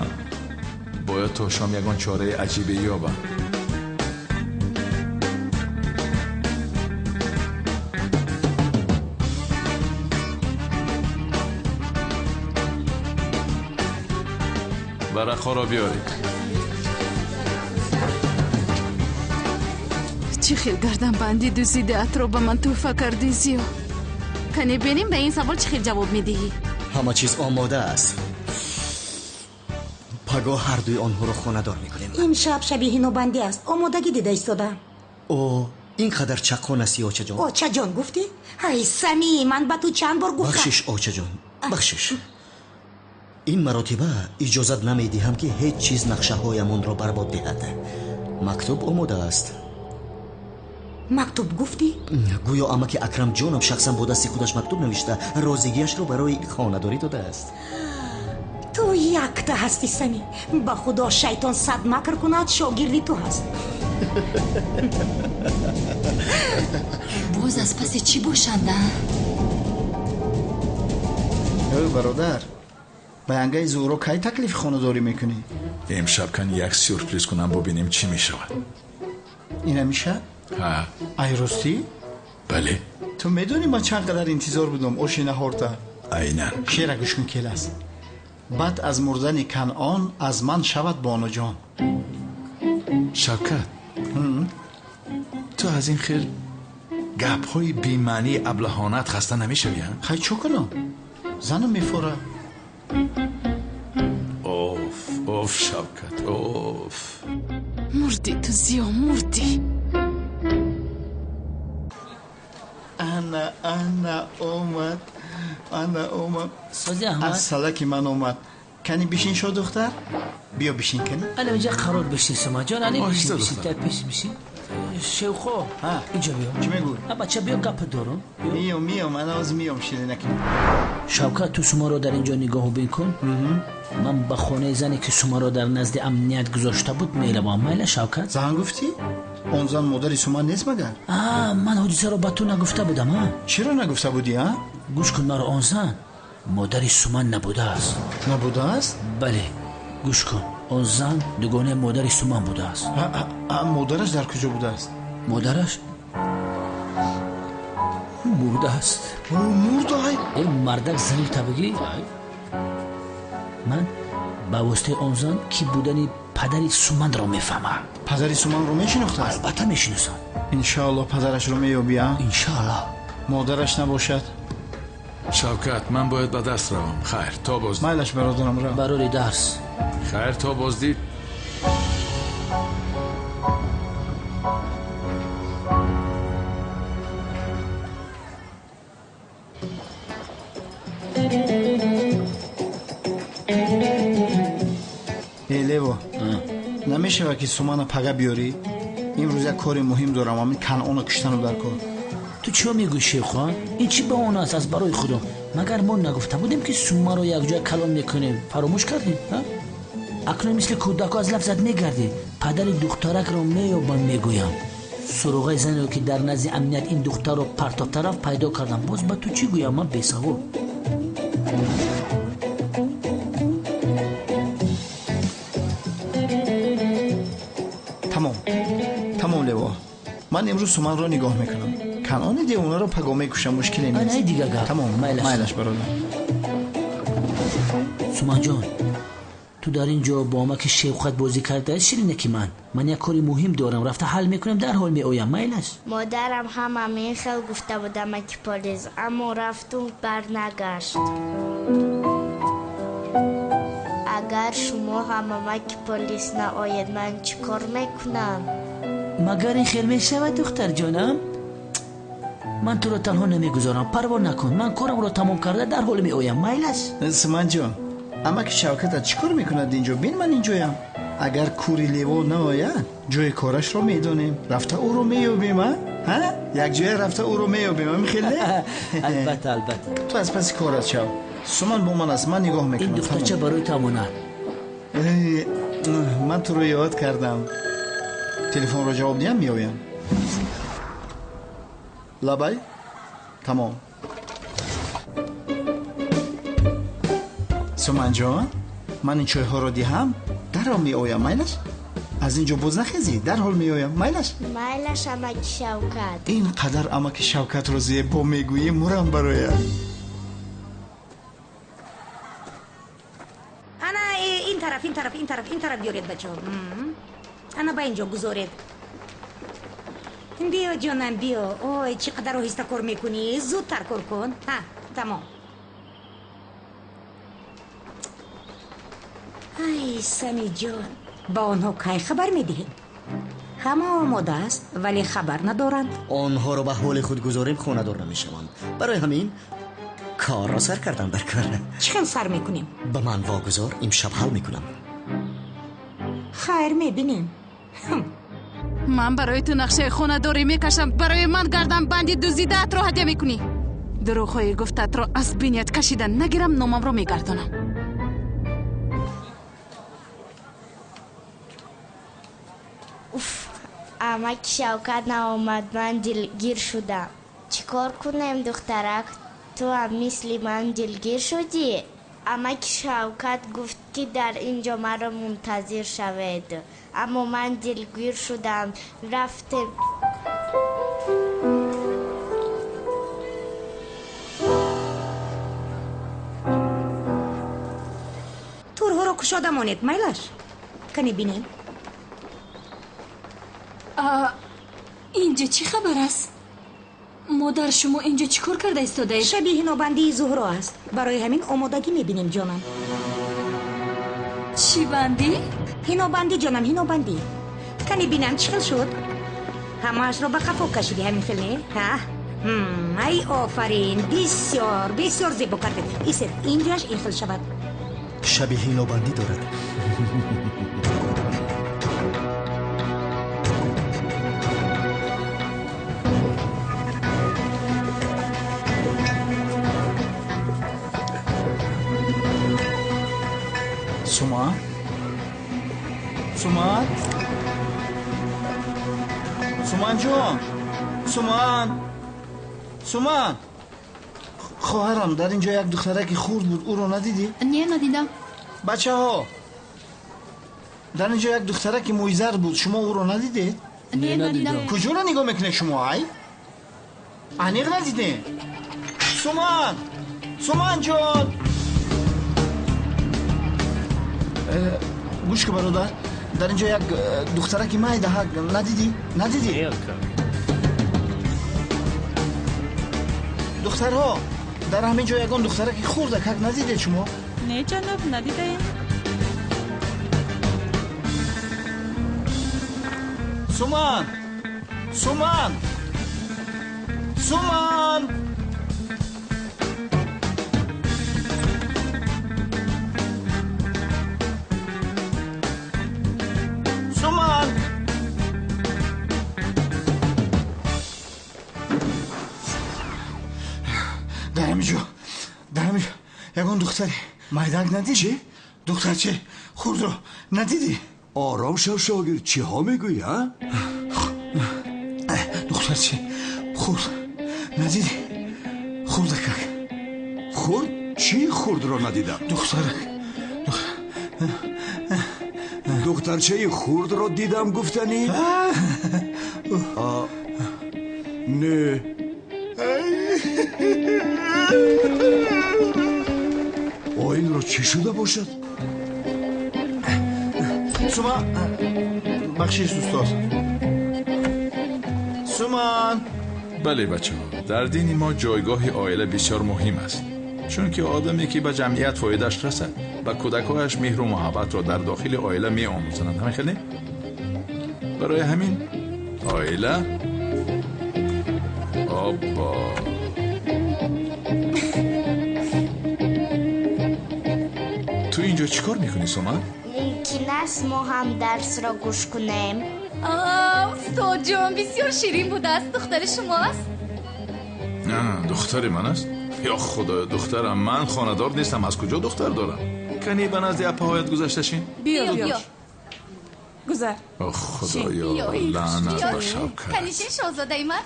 Бояд то шом ягон чораи аҷибе ёбам. Варақҳоро биёред. Чӣ хел гарданбанди дуздидаатро ба ман тӯҳфа кардӣ, Зиё? Кане бинем, ба ин савол чӣ хел ҷавоб медиҳӣ? Ҳама чиз омода аст. Пагоҳ ҳардуи онҳоро хонадор мекунем. Имшаб шаби ҳинобандӣ аст, омодагӣ дида истодаам. О, ин қадар чаққон астӣ, очаҷон. Очаҷон гуфтӣ? Ҳай, Самӣ, ман ба ту чанд бор гуфтам. Бахшиш, очаҷон, бахшиш. Ин маротиба иҷозат намедиҳам, ки ҳеҷ чиз нақшаҳоямонро барбод диҳад. Мактуб омода аст. Мактуб гуфтӣ? Гӯё амаки Акрамҷонам шахсан бо дасти худаш мактуб навишта, розигиашро барои хонадорӣ додааст. Ту якта ҳастӣ, Самӣ. Ба худо, шайтон сад макр кунад, шогирди ту ҳаст. Боз аз паси чӣ бошанд, а? Эй бародар, ба янгаи Зуҳро кай таклифи хонадорӣ мекунӣ? Имшаб кани як сюрприз кунам, бубинем чӣ мешавад. Ина мешавад? Ҳа. Ай, ростӣ? Бале. Ту медонӣ, ман чанд қадар интизор будам оши наҳорта? Айнан. Шеъра гӯш кун, келас. Баъд аз мурдани Канъон аз ман шавад бонуҷон. Шавкат, ту аз ин хел гапҳои бемаънии аблаҳонат хаста намешавӣ, а? Хай, чӯ кунам? Занам мефора. Оф, оф, Шавкат, оф. Мурдӣ ту, Зиё, мурдӣ. Ана, ана омад, ана омад. Сози Аҳмад. Аз салаки ман омад. Кани бишин, шо духтар, биё бишин, кани. Ана инҷа қарор бишин, Сумаҷон, ани Оҳиста, бишин, бишин, духтар. Та пеш бишин. Шевхо, инҷа биё. Чӣ мегӯй? А бача, биё, гап дорум. Миём, миём, ана ҳозир миём, ширинаки. Шавкат, ту Сумаро дар инҷо нигоҳубин кун. Ман ба хонаи зане, ки Сумаро дар назди амният гузошта буд, меравам. Майла, Шавкат? Зан гуфтӣ? Он зан модари Суман нест магар? А, ман ҳодисаро ба ту нагуфта будам, а? Чиро нагуфта будӣ, а? Гӯш кун маро, он зан модари Суман набудааст. Набудааст? Бале, гӯш кун, он зан дугонаи модари Суман будааст. Модараш дар куҷо будааст? Модараш мурдааст. Мурдай? Э, мардак, зани табигӣ. Ман ба воситаи он зан кӣ будани падари Суманро мефаҳмам. Падари Суманро мешинохтааст? Албатта мешиносам. Иншоалло падарашро меёбӣ, а? Иншоалло. Модараш набошад? Шавкат, ман бояд ба дарс равам. Хайр, то боздид. Майлаш, бародарам, рав. Барори дарс. Хайр, то боздид. Э, Лево, намешавад ки Сумана пага биёрӣ? Имрӯз як кори муҳим дорам, ҳамин Канъонро куштану дар кор. Ту чиё мегӯӣ, Шевхон? Ин чӣ баҳона аст аз барои худо? Магар мо нагуфта будем, ки Сумаро якҷоя калон мекунем? Фаромӯш кардем? Акнун мисли кӯдако аз лафзат мегардӣ. Падари духтаракро меёбам, мегӯям. Суроғаи занеро, ки дар назди амният ин духтарро партофта рафт, пайдо кардам. Боз ба ту чӣ гӯям, ман бесавод? Тамом, тамом, Лево, ман имрӯз Суманро нигоҳ мекунам. Канъони девонаро паго мекушам, мушкиле нест. Ана дига гап. Тамом. Майлаш. Майлаш, бародар. Суманҷон, ту дар ин ҷо бо амаки Шевқат бозӣ кардаи, ширинаки ман. Ман як кори муҳим дорам, рафта ҳал мекунам, дарҳол меоям, майлаш? Модарам ҳам ҳамин хел гуфта буд, амаки полис, аммо рафту барнагашт. Агар шумо ҳам, амаки полис, наоед, ман чӣ кор мекунам? Магар ин хел мешавад, духтарҷонам? Ман туро танҳо намегузорам, парво накун. Ман корамро тамом карда дарҳол меоям. Майлаш? Суманҷон, амаки Шавкатат чӣ кор мекунад инҷо? Бин, ман инҷоям. Агар кури лево наояд, ҷои корашро медонем. Рафта ӯро меёбем, а? Ҳа? Якҷоя рафта ӯро меёбем, ами хеле? Албатта, албатта. Ту аз паси корат шав. Суман бо ман аст, ман нигоҳ мекунам. Ин духтарча барои ту амонат. Ман туро ёд кардам. Телефонро ҷавоб диҳам, меоям. Лабай? Тамом. Суманҷон, ман ин чойҳоро диҳам, дарҳол меоям, майлаш? Аз ин ҷо боз нахезӣ, дарҳол меоям, майлаш? Майлаш, амаки Шавкат. Ин қадар амаки Шавкатро зебо мегӯӣ, мурам бароят. Ана ин тараф, ин тараф, ин тараф, ин тараф биёред, бачаҳо. Ана ба ин ҷо гузоред. Биё, ҷонам, биё. Ой, чӣ қадар оҳиста кор мекунӣ. Зудтар кор кун. Ҳа, тамом. Ай, Самиҷон, ба онҳо кай хабар медиҳем? Ҳама омода аст, вале хабар надоранд. Онҳоро ба ҳоли худ гузорем, хонадор намешаванд. Барои ҳамин корро сар кардам дар кор. Чӣ хел сар мекунем? Ба ман вогузор, имшаб ҳал мекунам. Хайр, мебинем. Ман барои ту нақшаи хонадорӣ мекашам. Барои ман гарданбанди дуздидаатро ҳадя мекунӣ. Дурӯғҳои гуфтаатро аз биният кашида нагирам, номамро мегардонам. Уф, амаки Шавкат наомад, ман дилгир шудам. Чӣ кор кунем, духтарак? Ту ҳам мисли ман дилгир шудӣ? Амаки Шавкат гуфт, ки дар ин ҷо маро мунтазир шавед. Аммо ман дилгир шудам. Рафтем. Турҳоро кушода монед, майлаш? Кане бинем. Инҷо чӣ хабар аст? Модар, шумо инҷо чӣ кор карда истодаед? Шаби ҳинобандии Зуҳро аст. Барои ҳамин омодагӣ мебинем, ҷонам. Чӣ бандӣ? Ҳинобандӣ, ҷонам, ҳинобандӣ. Кане бинам чӣ хел шуд? Ҳамаашро ба қафо кашидӣ, ҳамин хел не? Ҳа? Ай, офарин, бисёр, бисёр зебо кардед. Исед, инҷоаш ин хел шавад. Шаби ҳинобандӣ дорад. Суман? Суман? Суманҷон! Суман! Суман! Хоҳарам, дар ин ҷо як духтараки хурд буд, ӯро надидӣ? Не, надидам. Бачаҳо, дар ин ҷо як духтараки мӯйзар буд, шумо ӯро надидед? Не, надидам. Куҷоро нигоҳ мекунед шумо, ай? Аниқ надидед? Суман! Суманҷон! Гӯш ку, бародар, дар ин ҷо як духтараки майдаҳак надидӣ? Надидӣ? Духтарҳо, дар ҳамин ҷо ягон духтараки хурдакак надидед шумо? Не, ҷаноб, надидаем. Суман! Суман! Суман! Суман! Дар ҳамин ҷо, дар ҳамин ҷо ягон духтари майдак надидӣ? Чӣ? Духтарчи хурдро надидӣ? Ором шав, шогирд, чиҳо мегӯӣ, а? Духтарчи хурд надидӣ? Хурдакак. Хурд? Чӣ хурдро надидам? Духтарак. Духтарчаи хурдро дидам гуфтанӣ? Не. Оинро чӣ шуда бошад? Суман, бахшиш, устод. Суман. Бале, бачаҳо, дар дини мо ҷойгоҳи оила бисёр муҳим аст. Чунки одаме ки ба ҷамъият фоидааш расад, ба кӯдакҳояш меҳру муҳаббатро дар дохили оила меомӯзонанд. Ҳамин хел не? Барои ҳамин оила Обо. Ту инҷо чӣ кор мекунӣ, Суман? Мумкин аст мо ҳам дарсро гӯш кунем? Устодҷон, бисёр ширин будааст. Духтари шумоаст? Духтари ман аст? Ё Худоё, духтарам, ман хонадор нестам, аз куҷо духтар дорам? Кани ба назди апаҳоят гузашта шин? Биё, биё. Гузар. О Худоё, лаънат ба Шавкат. Кани шин, шоҳзодаи ман.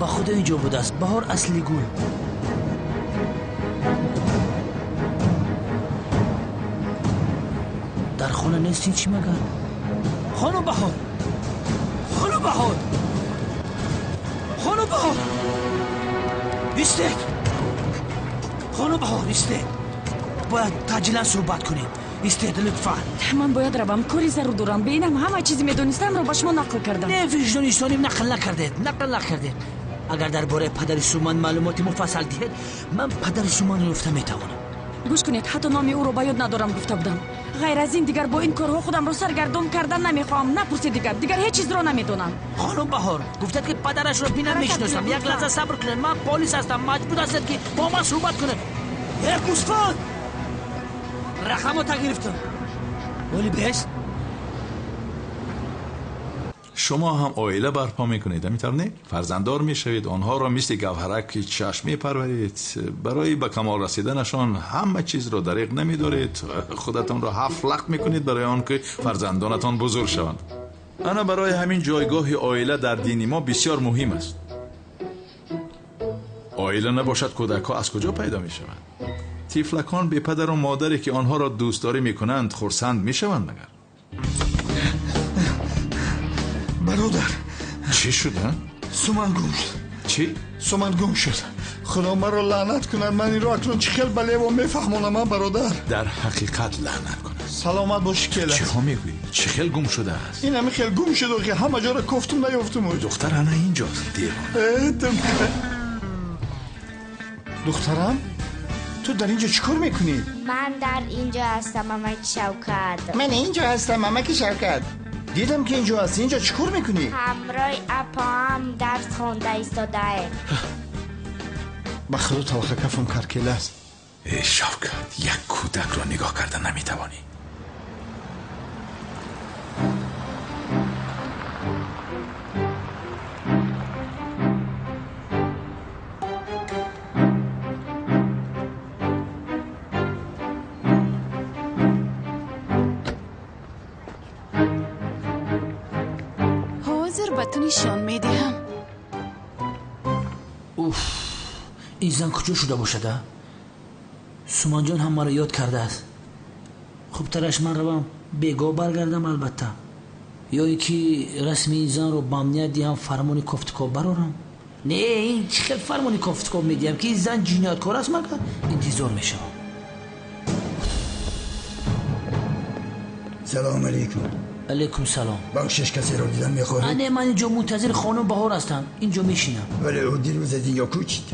Ба худо инҷо будааст. Баҳор асли гул. Дар хона нестин чӣ магар? Хонум Баҳор! Хонум Баҳор! Хонум Баҳор! Истед! Хонум Баҳор, истед! Бояд таъҷилан суҳбат кунем. Истед, лутфан. Ман бояд равам, кори зарур дорам. Бе инам ҳама чизи медонистамро ба шумо нақл кардам. Не, виҷдонистоним, нақл накардед, нақл накардед. Агар дар бораи падари Суман маълумоти муфассал диҳед, ман падари Суманро ёфта метавонам. Гӯш кунед, ҳатто номи ӯро ба ёд надорам гуфта будам. Ғайр аз ин дигар бо ин корҳо худамро саргардон кардан намехоҳам. Напурсед дигар, дигар ҳеҷ чизро намедонам. Хонум Баҳор, гуфтед ки падарашро бинам мешиносам. Як лаҳза сабр кунед, ман полис ҳастам, маҷбур ҳастед ки бо ман суҳбат кунед. Э, гӯсфанд! Рақамота гирифтам. Вале бест? Шумо ҳам оила барпо мекунед, ҳамин тавр не? Фарзанддор мешавед, онҳоро мисли гавҳараки чашм мепарваред. Барои ба камол расиданашон ҳама чизро дариқ намедоред. Худатонро ҳафт лахт мекунед барои он ки фарзандонатон бузург шаванд. Ана барои ҳамин ҷойгоҳи оила дар дини мо бисёр муҳим аст. Оила набошад, кӯдакҳо аз куҷо пайдо мешаванд? Тифлакон бепадару модаре ки онҳоро дӯстдорӣ мекунанд хурсанд мешаванд магар? Бародар. Чӣ шуд, а? Суман гум шуд. Чӣ? Суман гум шуд. Худо маро лаънат кунад, ман инро акнун чӣ хел ба лево мефаҳмонам, а бародар? Дар ҳақиқат лаънат кунад. Саломат бошӣ, кела. Чиҳо мегӯӣ? Чӣ хел гум шудааст? Ин ҳами хел гум шуд, ки ҳама ҷоро кофтум наёфтум. Духтар ана инҷост, девона. Духтарам? Ту дар инҷо чӣ кор мекунӣ? Ман дар инҷо ҳастам, амаки Шавкат. Ман инҷо ҳастам, амаки Шавкат. Дидам ки инҷо ҳастӣ. Инҷо чӣ кор мекунӣ? Ҳамроҳи апаам дарс хонда истодаем. Ба худо талха кафам каркела аст. Э, Шавкат, як кӯдакро нигоҳ карда наметавонӣ. Ҳозир ба ту нишон медиҳам. Уф, ин зан куҷо шуда бошад, а? Суманҷон ҳам маро ёд кардааст. Хубтараш ман равам, бегоҳ баргардам албатта. Ё ин ки расми ин занро ба амният диҳам, фармони кофтукоб барорам. Не, ин чӣ хел фармони кофтукоб медиҳам, ки ин зан ҷинояткор аст магар? Интизор мешавам. Салом алейкум. Алейкум салом. Бахшиш, касеро дидан мехоҳед? Не, ман инҷо мунтазири хонум Баҳор ҳастам. Инҷо мешинам. Вале ӯ дирӯз аз инҷо кӯчид.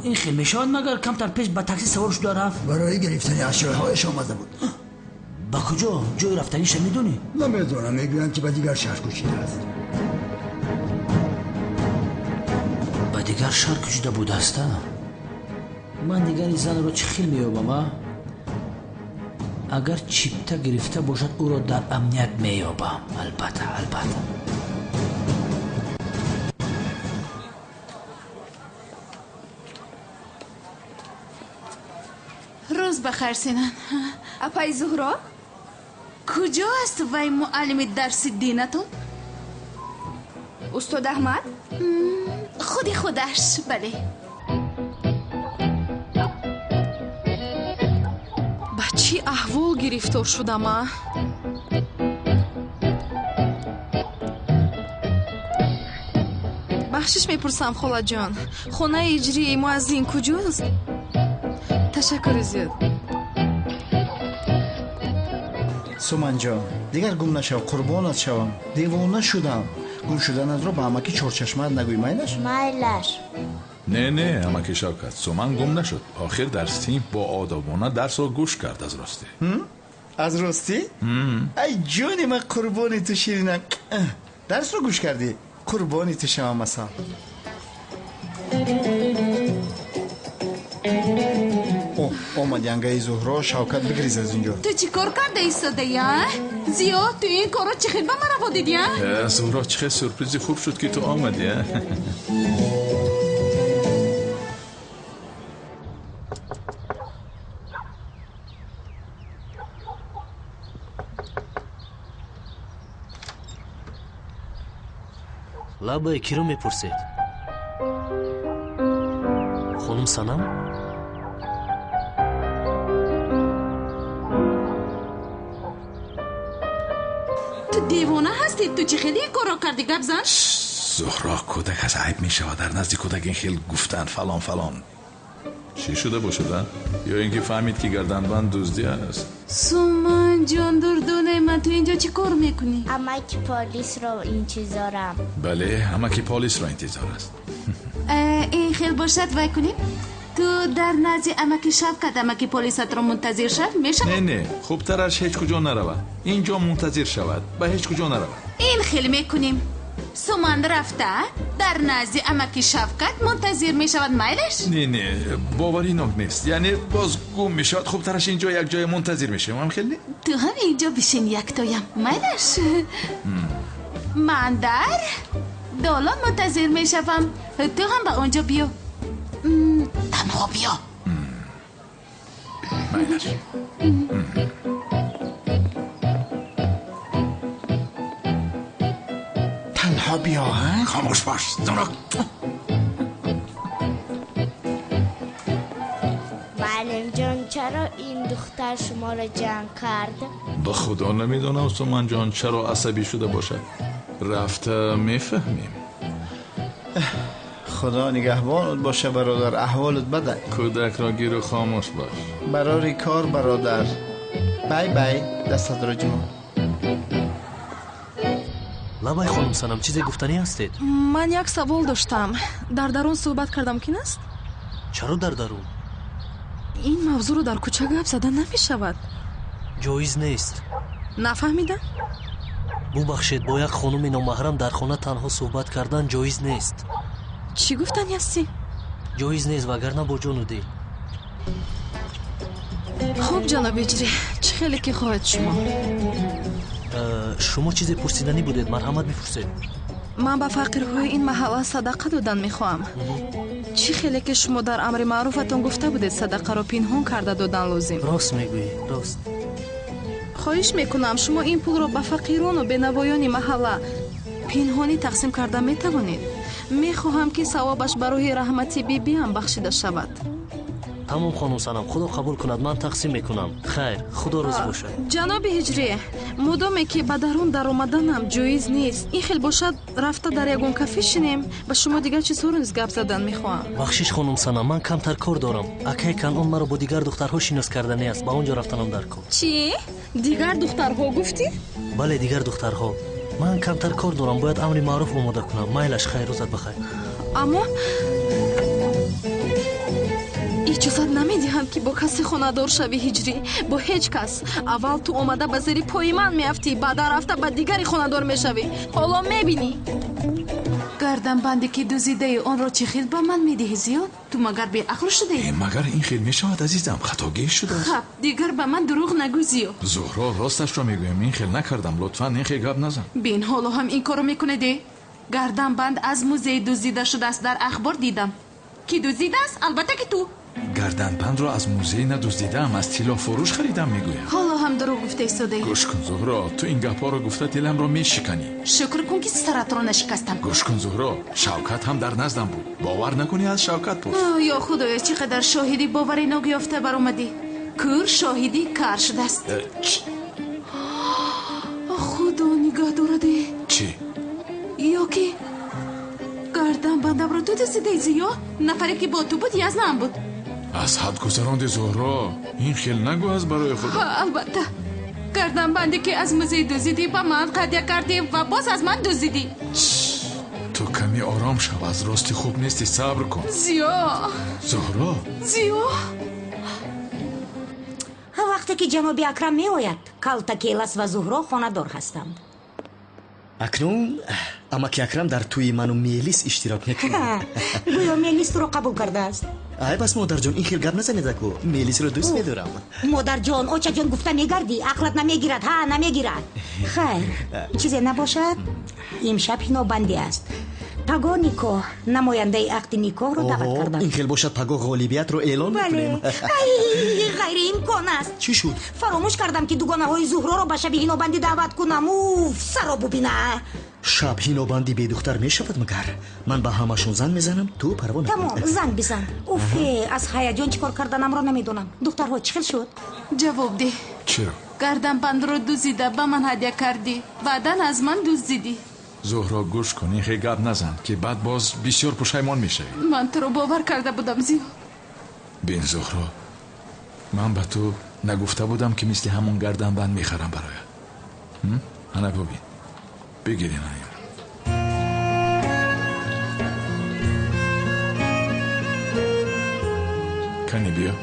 Ин хел мешавад магар? Камтар пеш ба такси савор шуда рафт. Барои гирифтани ашёҳояш омада буд. Ба куҷо? Ҷои рафтаниша медонӣ? Намедонам, мегӯянд ки ба дигар шаҳр кӯчидааст. Ба дигар шаҳр кӯчида будааст, а? Ман дигар ин занро чӣ хел меёбам, а? Агар чипта гирифта бошад, ӯро дар амният меёбам. Албатта, албатта. Рӯз ба хайр, Синан. Апаи Зуҳро? Куҷо аст вай муаллими дарси динатон? Устод Аҳмад? Худи худаш, бале. Ба чӣ аҳвол гирифтор шудам, а? Ба Бахшиш мепурсам, холаҷон. Хонаи иҷрии муаззин куҷост? Ташаккури зиёд. Суманҷон, дигар гум нашав, қурбонат шавам. Девона шудам. Гум шуданатро ба амаки Чорчашмаат нагӯй, майлаш? Майлаш. Не, не, амаки Шавкат, Суман гум нашуд. Охир дар синф бо одобона дарсро гӯш кард аз ростӣ. Аз ростӣ? Ай ҷони ман, қурбони ту ширинам. Дарсро гӯш кардӣ? Қурбони ту шавам, асал. Омад янгаи Зуҳро. Шавкат, бигриз аз ин ҷо. Ту чӣ кор карда истодаи, а? Зиё, ту ин корро чӣ хел ба ман раво дидӣ, а? Зуҳро, чӣ хел сюрпризи хуб шуд, ки ту омадӣ, а? Лабае киро мепурсед? Хонум Санам? Ту девона ҳастӣ? Ту чӣ хеле ин корро кардӣ? Гап зан. Зуҳро, кӯдак аз айб мешавад. Дар назди кӯдак ин хел гуфтан фалон фалон. Чӣ шуда бошад, а? Ё ин ки фаҳмид, ки гарданбанд дуздӣ аст? Суманҷон, дурдонаи ман, ту инҷо чӣ кор мекунӣ? Амаки полисро интизорам. Бале, амаки полисро интизор аст. Ин хел бошад, вай кунем? Ту дар назди амаки Шавкат амаки полисатро мунтазир шав, мешавад? Не, не, хубтараш ҳеҷ куҷо наравад. Инҷо мунтазир шавад, ба ҳеҷ куҷо наравад. Ин хел мекунем. Суман рафта дар назди амаки Шавкат мунтазир мешавад, майлаш? Не, не, боваринок нест. Яъне боз гум мешавад. Хубтараш инҷо як ҷое мунтазир мешавем, ҳам хеле? Ту ҳам инҷо бишин яктоям, майлаш? Ман дар долон мунтазир мешавам. Ту ҳам ба он ҷо биё. Танҳо биё. Майлаш. Танҳо биё, ҳа? Хомӯш бош, Зуҳро. Муаллимҷон, чаро ин духтар шуморо ҷанг кард? Ба худо намедонам, Суманҷон, чаро асабӣ шуда бошад. Рафта мефаҳмем. Худо нигаҳбонат боша, бародар. Аҳволат бада. Кӯдакро гиру хомӯш бош. Барори кор, бародар. Бай бай, дастатро ҷумъ. Лабай, хонум Санам, чизе гуфтанӣ ҳастед? Ман як савол доштам. Дар дарун суҳбат карда мумкин аст? Чаро дар дарун? Ин мавзӯъро дар кӯча гап зада намешавад. Ҷоиз нест. Нафаҳмидам? Бубахшед, бо як хонуми номаҳрам дар хона танҳо суҳбат кардан ҷоиз нест. Чӣ гуфтанӣ ҳастӣ? Ҷоиз нест, вагарна бо ҷону дил. Хуб, ҷаноби иҷрӣ, чӣ хеле ки хоҳед шумо. Шумо чизе пурсиданӣ будед, марҳамат бипурсед. Ман ба фақирҳои ин маҳалла садақа додан мехоҳам. Чӣ хеле ки шумо дар амри маъруфатон гуфта будед, садақаро пинҳон карда додан лозим. Рост мегӯӣ, рост. Хоҳиш мекунам, шумо ин пулро ба фақирону бенавоёни маҳалла пинҳонӣ тақсим карда метавонед. Мехоҳам, ки савобаш ба рӯҳи раҳмати бибиам бахшида шавад. Тамом, хонум Санам, худо қабул кунад, ман тақсим мекунам. Хайр, худо розӣ бошад. Ҷаноби ҳиҷрӣ, мудоме ки ба дарун даромаданам ҷоиз нест, ин хел бошад, рафта дар ягон кафе шинем. Ба шумо дигар чизҳоро низ гап задан мехоҳам. Бахшиш, хонум Санам, ман камтар кор дорам. Акай Канъон маро бо дигар духтарҳо шинос карданӣ аст. Ба он ҷо рафтанам дар кор. Чӣ? Дигар духтарҳо гуфтӣ? Бале, дигар духтарҳо. Ман камтар кор дорам, бояд амри маъруф омода кунам. Майлаш, хайр, рӯзат бахайр. Аммо иҷозат намедиҳам, ки бо касе хонадор шавӣ, ҳиҷрӣ, бо ҳеҷ кас. Аввал ту омада ба зери пои ман меафтӣ, баъдан рафта ба дигаре хонадор мешавӣ. Ҳоло мебинӣ. Гарданбанде ки дуздидаи, онро чӣ хел ба ман медиҳӣ, Зиё? Ту магар беақл шудаӣ? Магар ин хел мешавад, азизам? Хатогӣ шудааст. Хаб, дигар ба ман дурӯғ нагӯ, Зиё. Зуҳро, росташро мегӯям, ин хел накардам. Лутфан ин хел гап назан. Бин, ҳоло ҳам ин корро мекунедӣ. Гарданбанд аз музей дуздида шудааст, дар ахбор дидам. Ки дуздидааст? Албатта ки ту. Гарданбандро аз музей надуздидаам, аз тиллофурӯш харидам, мегӯям. Ҳоло ҳам дурӯғ гуфта истодаӣ. Гӯш кун, Зуҳро, ту ин гапҳоро гуфта диламро мешиканӣ. Шукр кун, ки саратро нашикастам. Гӯш кун, Зуҳро, Шавкат ҳам дар наздам буд. Бовар накунӣ, аз Шавкат пурс. Ё худоё, чӣ қадар шоҳиди боваринок ёфта баромадӣ. Кӯр шоҳиди кар шудааст. Худо нигаҳ дораде. Чӣ? Ё ки гарданбанд Гарданбандамро ту дуздидаи, Зиё? Нафаре ки бо ту буд, язнам буд. Аз ҳад гузаронди, Зуҳро. Ин хел нагӯ аз барои худо. Албатта. Гарданбанде ки аз музей дуздидӣ, ба ман ҳадя кардӣ ва боз аз ман дуздидӣ. Ту каме ором шав, аз рости хуб нести, сабр кун. Зиё. Зуҳро. Зиё. Вақте ки ҷаноби Акрам меояд, Калтакелас ва Зуҳро хонадор ҳастанд. Акнун амаки Акрам дар тӯи ману Мелис иштирок мекунад. Гӯё Мелис туро қабул кардааст. Ай бас, модарҷон, ин хел гап назанед аку. Мелисро дӯст медорам. Модарҷон, очаҷон гуфта мегардӣ, ақлат намегирад, ҳа, намегирад. Хайр, чизе набошад, имшаб ҳинобандӣ аст. Паго никоҳ, намояндаи ақди никоҳро даъват кардам. Ин хел бошад, паго ғолибиятро эълон мекунем. Ай, ғайриимкон аст. Чӣ шуд? Фаромӯш кардам, ки дугонаҳои Зуҳроро ба шаби ҳинобандӣ даъват кунам. Уф, саро бубина. Шаб ҳинобандӣ бедухтар мешавад магар? Ман ба ҳамашон занг мезанам, ту парво накун. Тамом, занг бизан. Уфе, аз ҳаяҷон чӣ кор карданамро намедонам. Духтарҳо, чӣ хел шуд? Ҷавоб деҳ. Чиро? Гарданбандро дуздида ба ман ҳадя кардӣ, баъдан аз ман дуздидӣ. Зуҳро, гӯш кун, ин хел гап назан, ки баъд боз бисёр пушаймон мешавӣ. Ман туро бовар карда будам, Зиё. Бин, Зуҳро, ман ба ту нагуфта будам, ки мисли ҳамон гарданбанд мехарам бароят. Ана бубин, бигир ина. Кани биё.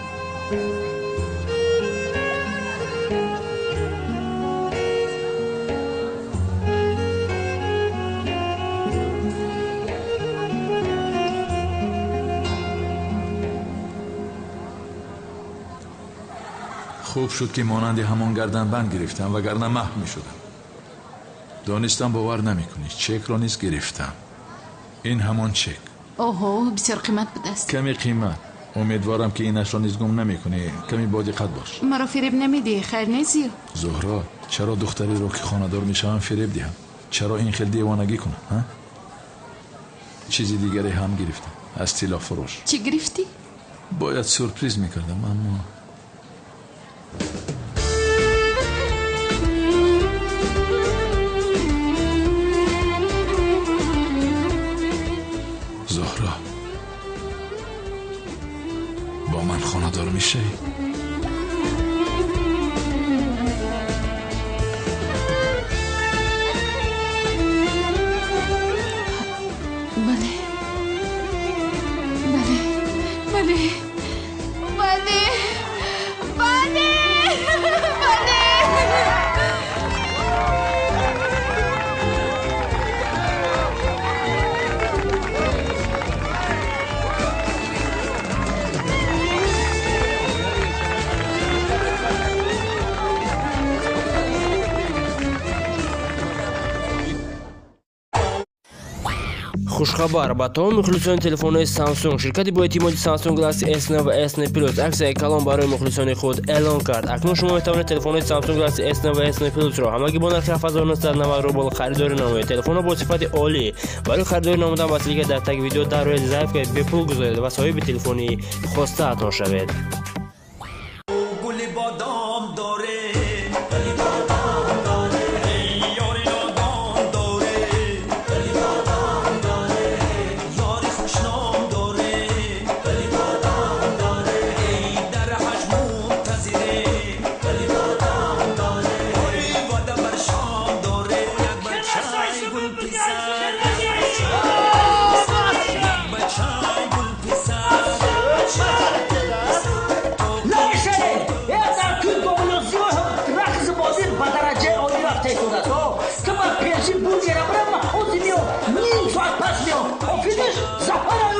Хуб шуд, ки монанди ҳамон гарданбанд гирифтам, вагарна маҳв мешудам. Донистам бовар намекунӣ. Чекро низ гирифтам. Ин ҳамон чек. Оҳо, бисёр қимат будааст. Каме қимат. Умедворам, ки инашро низ гум намекунӣ. Каме бодиққат бош. Маро фиреб намедиҳӣ, хайр не, Зиё? Зуҳро, чаро духтареро, ки хонадор мешавам, фиреб диҳам? Чаро ин хел девонагӣ кунам, ҳа? Чизи дигаре ҳам гирифтам аз тиллофурӯш. Чӣ гирифтӣ? Бояд сюрприз мекардам, аммо Зуҳро, бо ман хонадор мешавӣ? Бале, бале, бале, бале, бале, бале. Хушхабар ба тамоми мухлисони телефонҳои Samsung. Ширкати боэътимоди Samsung Galaxy S9 ва S9 Plus аксияи калон барои мухлисони худ эълон кард. Акнун шумо метавонед телефонҳои Samsung Galaxy S9 ва S9 Plus-ро ҳамагӣ бо нархи 7990 рубл харидорӣ намоед. Телефонҳо бо сифати олӣ. Барои харидорӣ намудан ба ссылка дар таги видео дар рӯи заявка бепул гузоред ва соҳиби телефони хостаатон шавед. Бургера, прямо, он ним соат пас меом. Офидиш, зафара.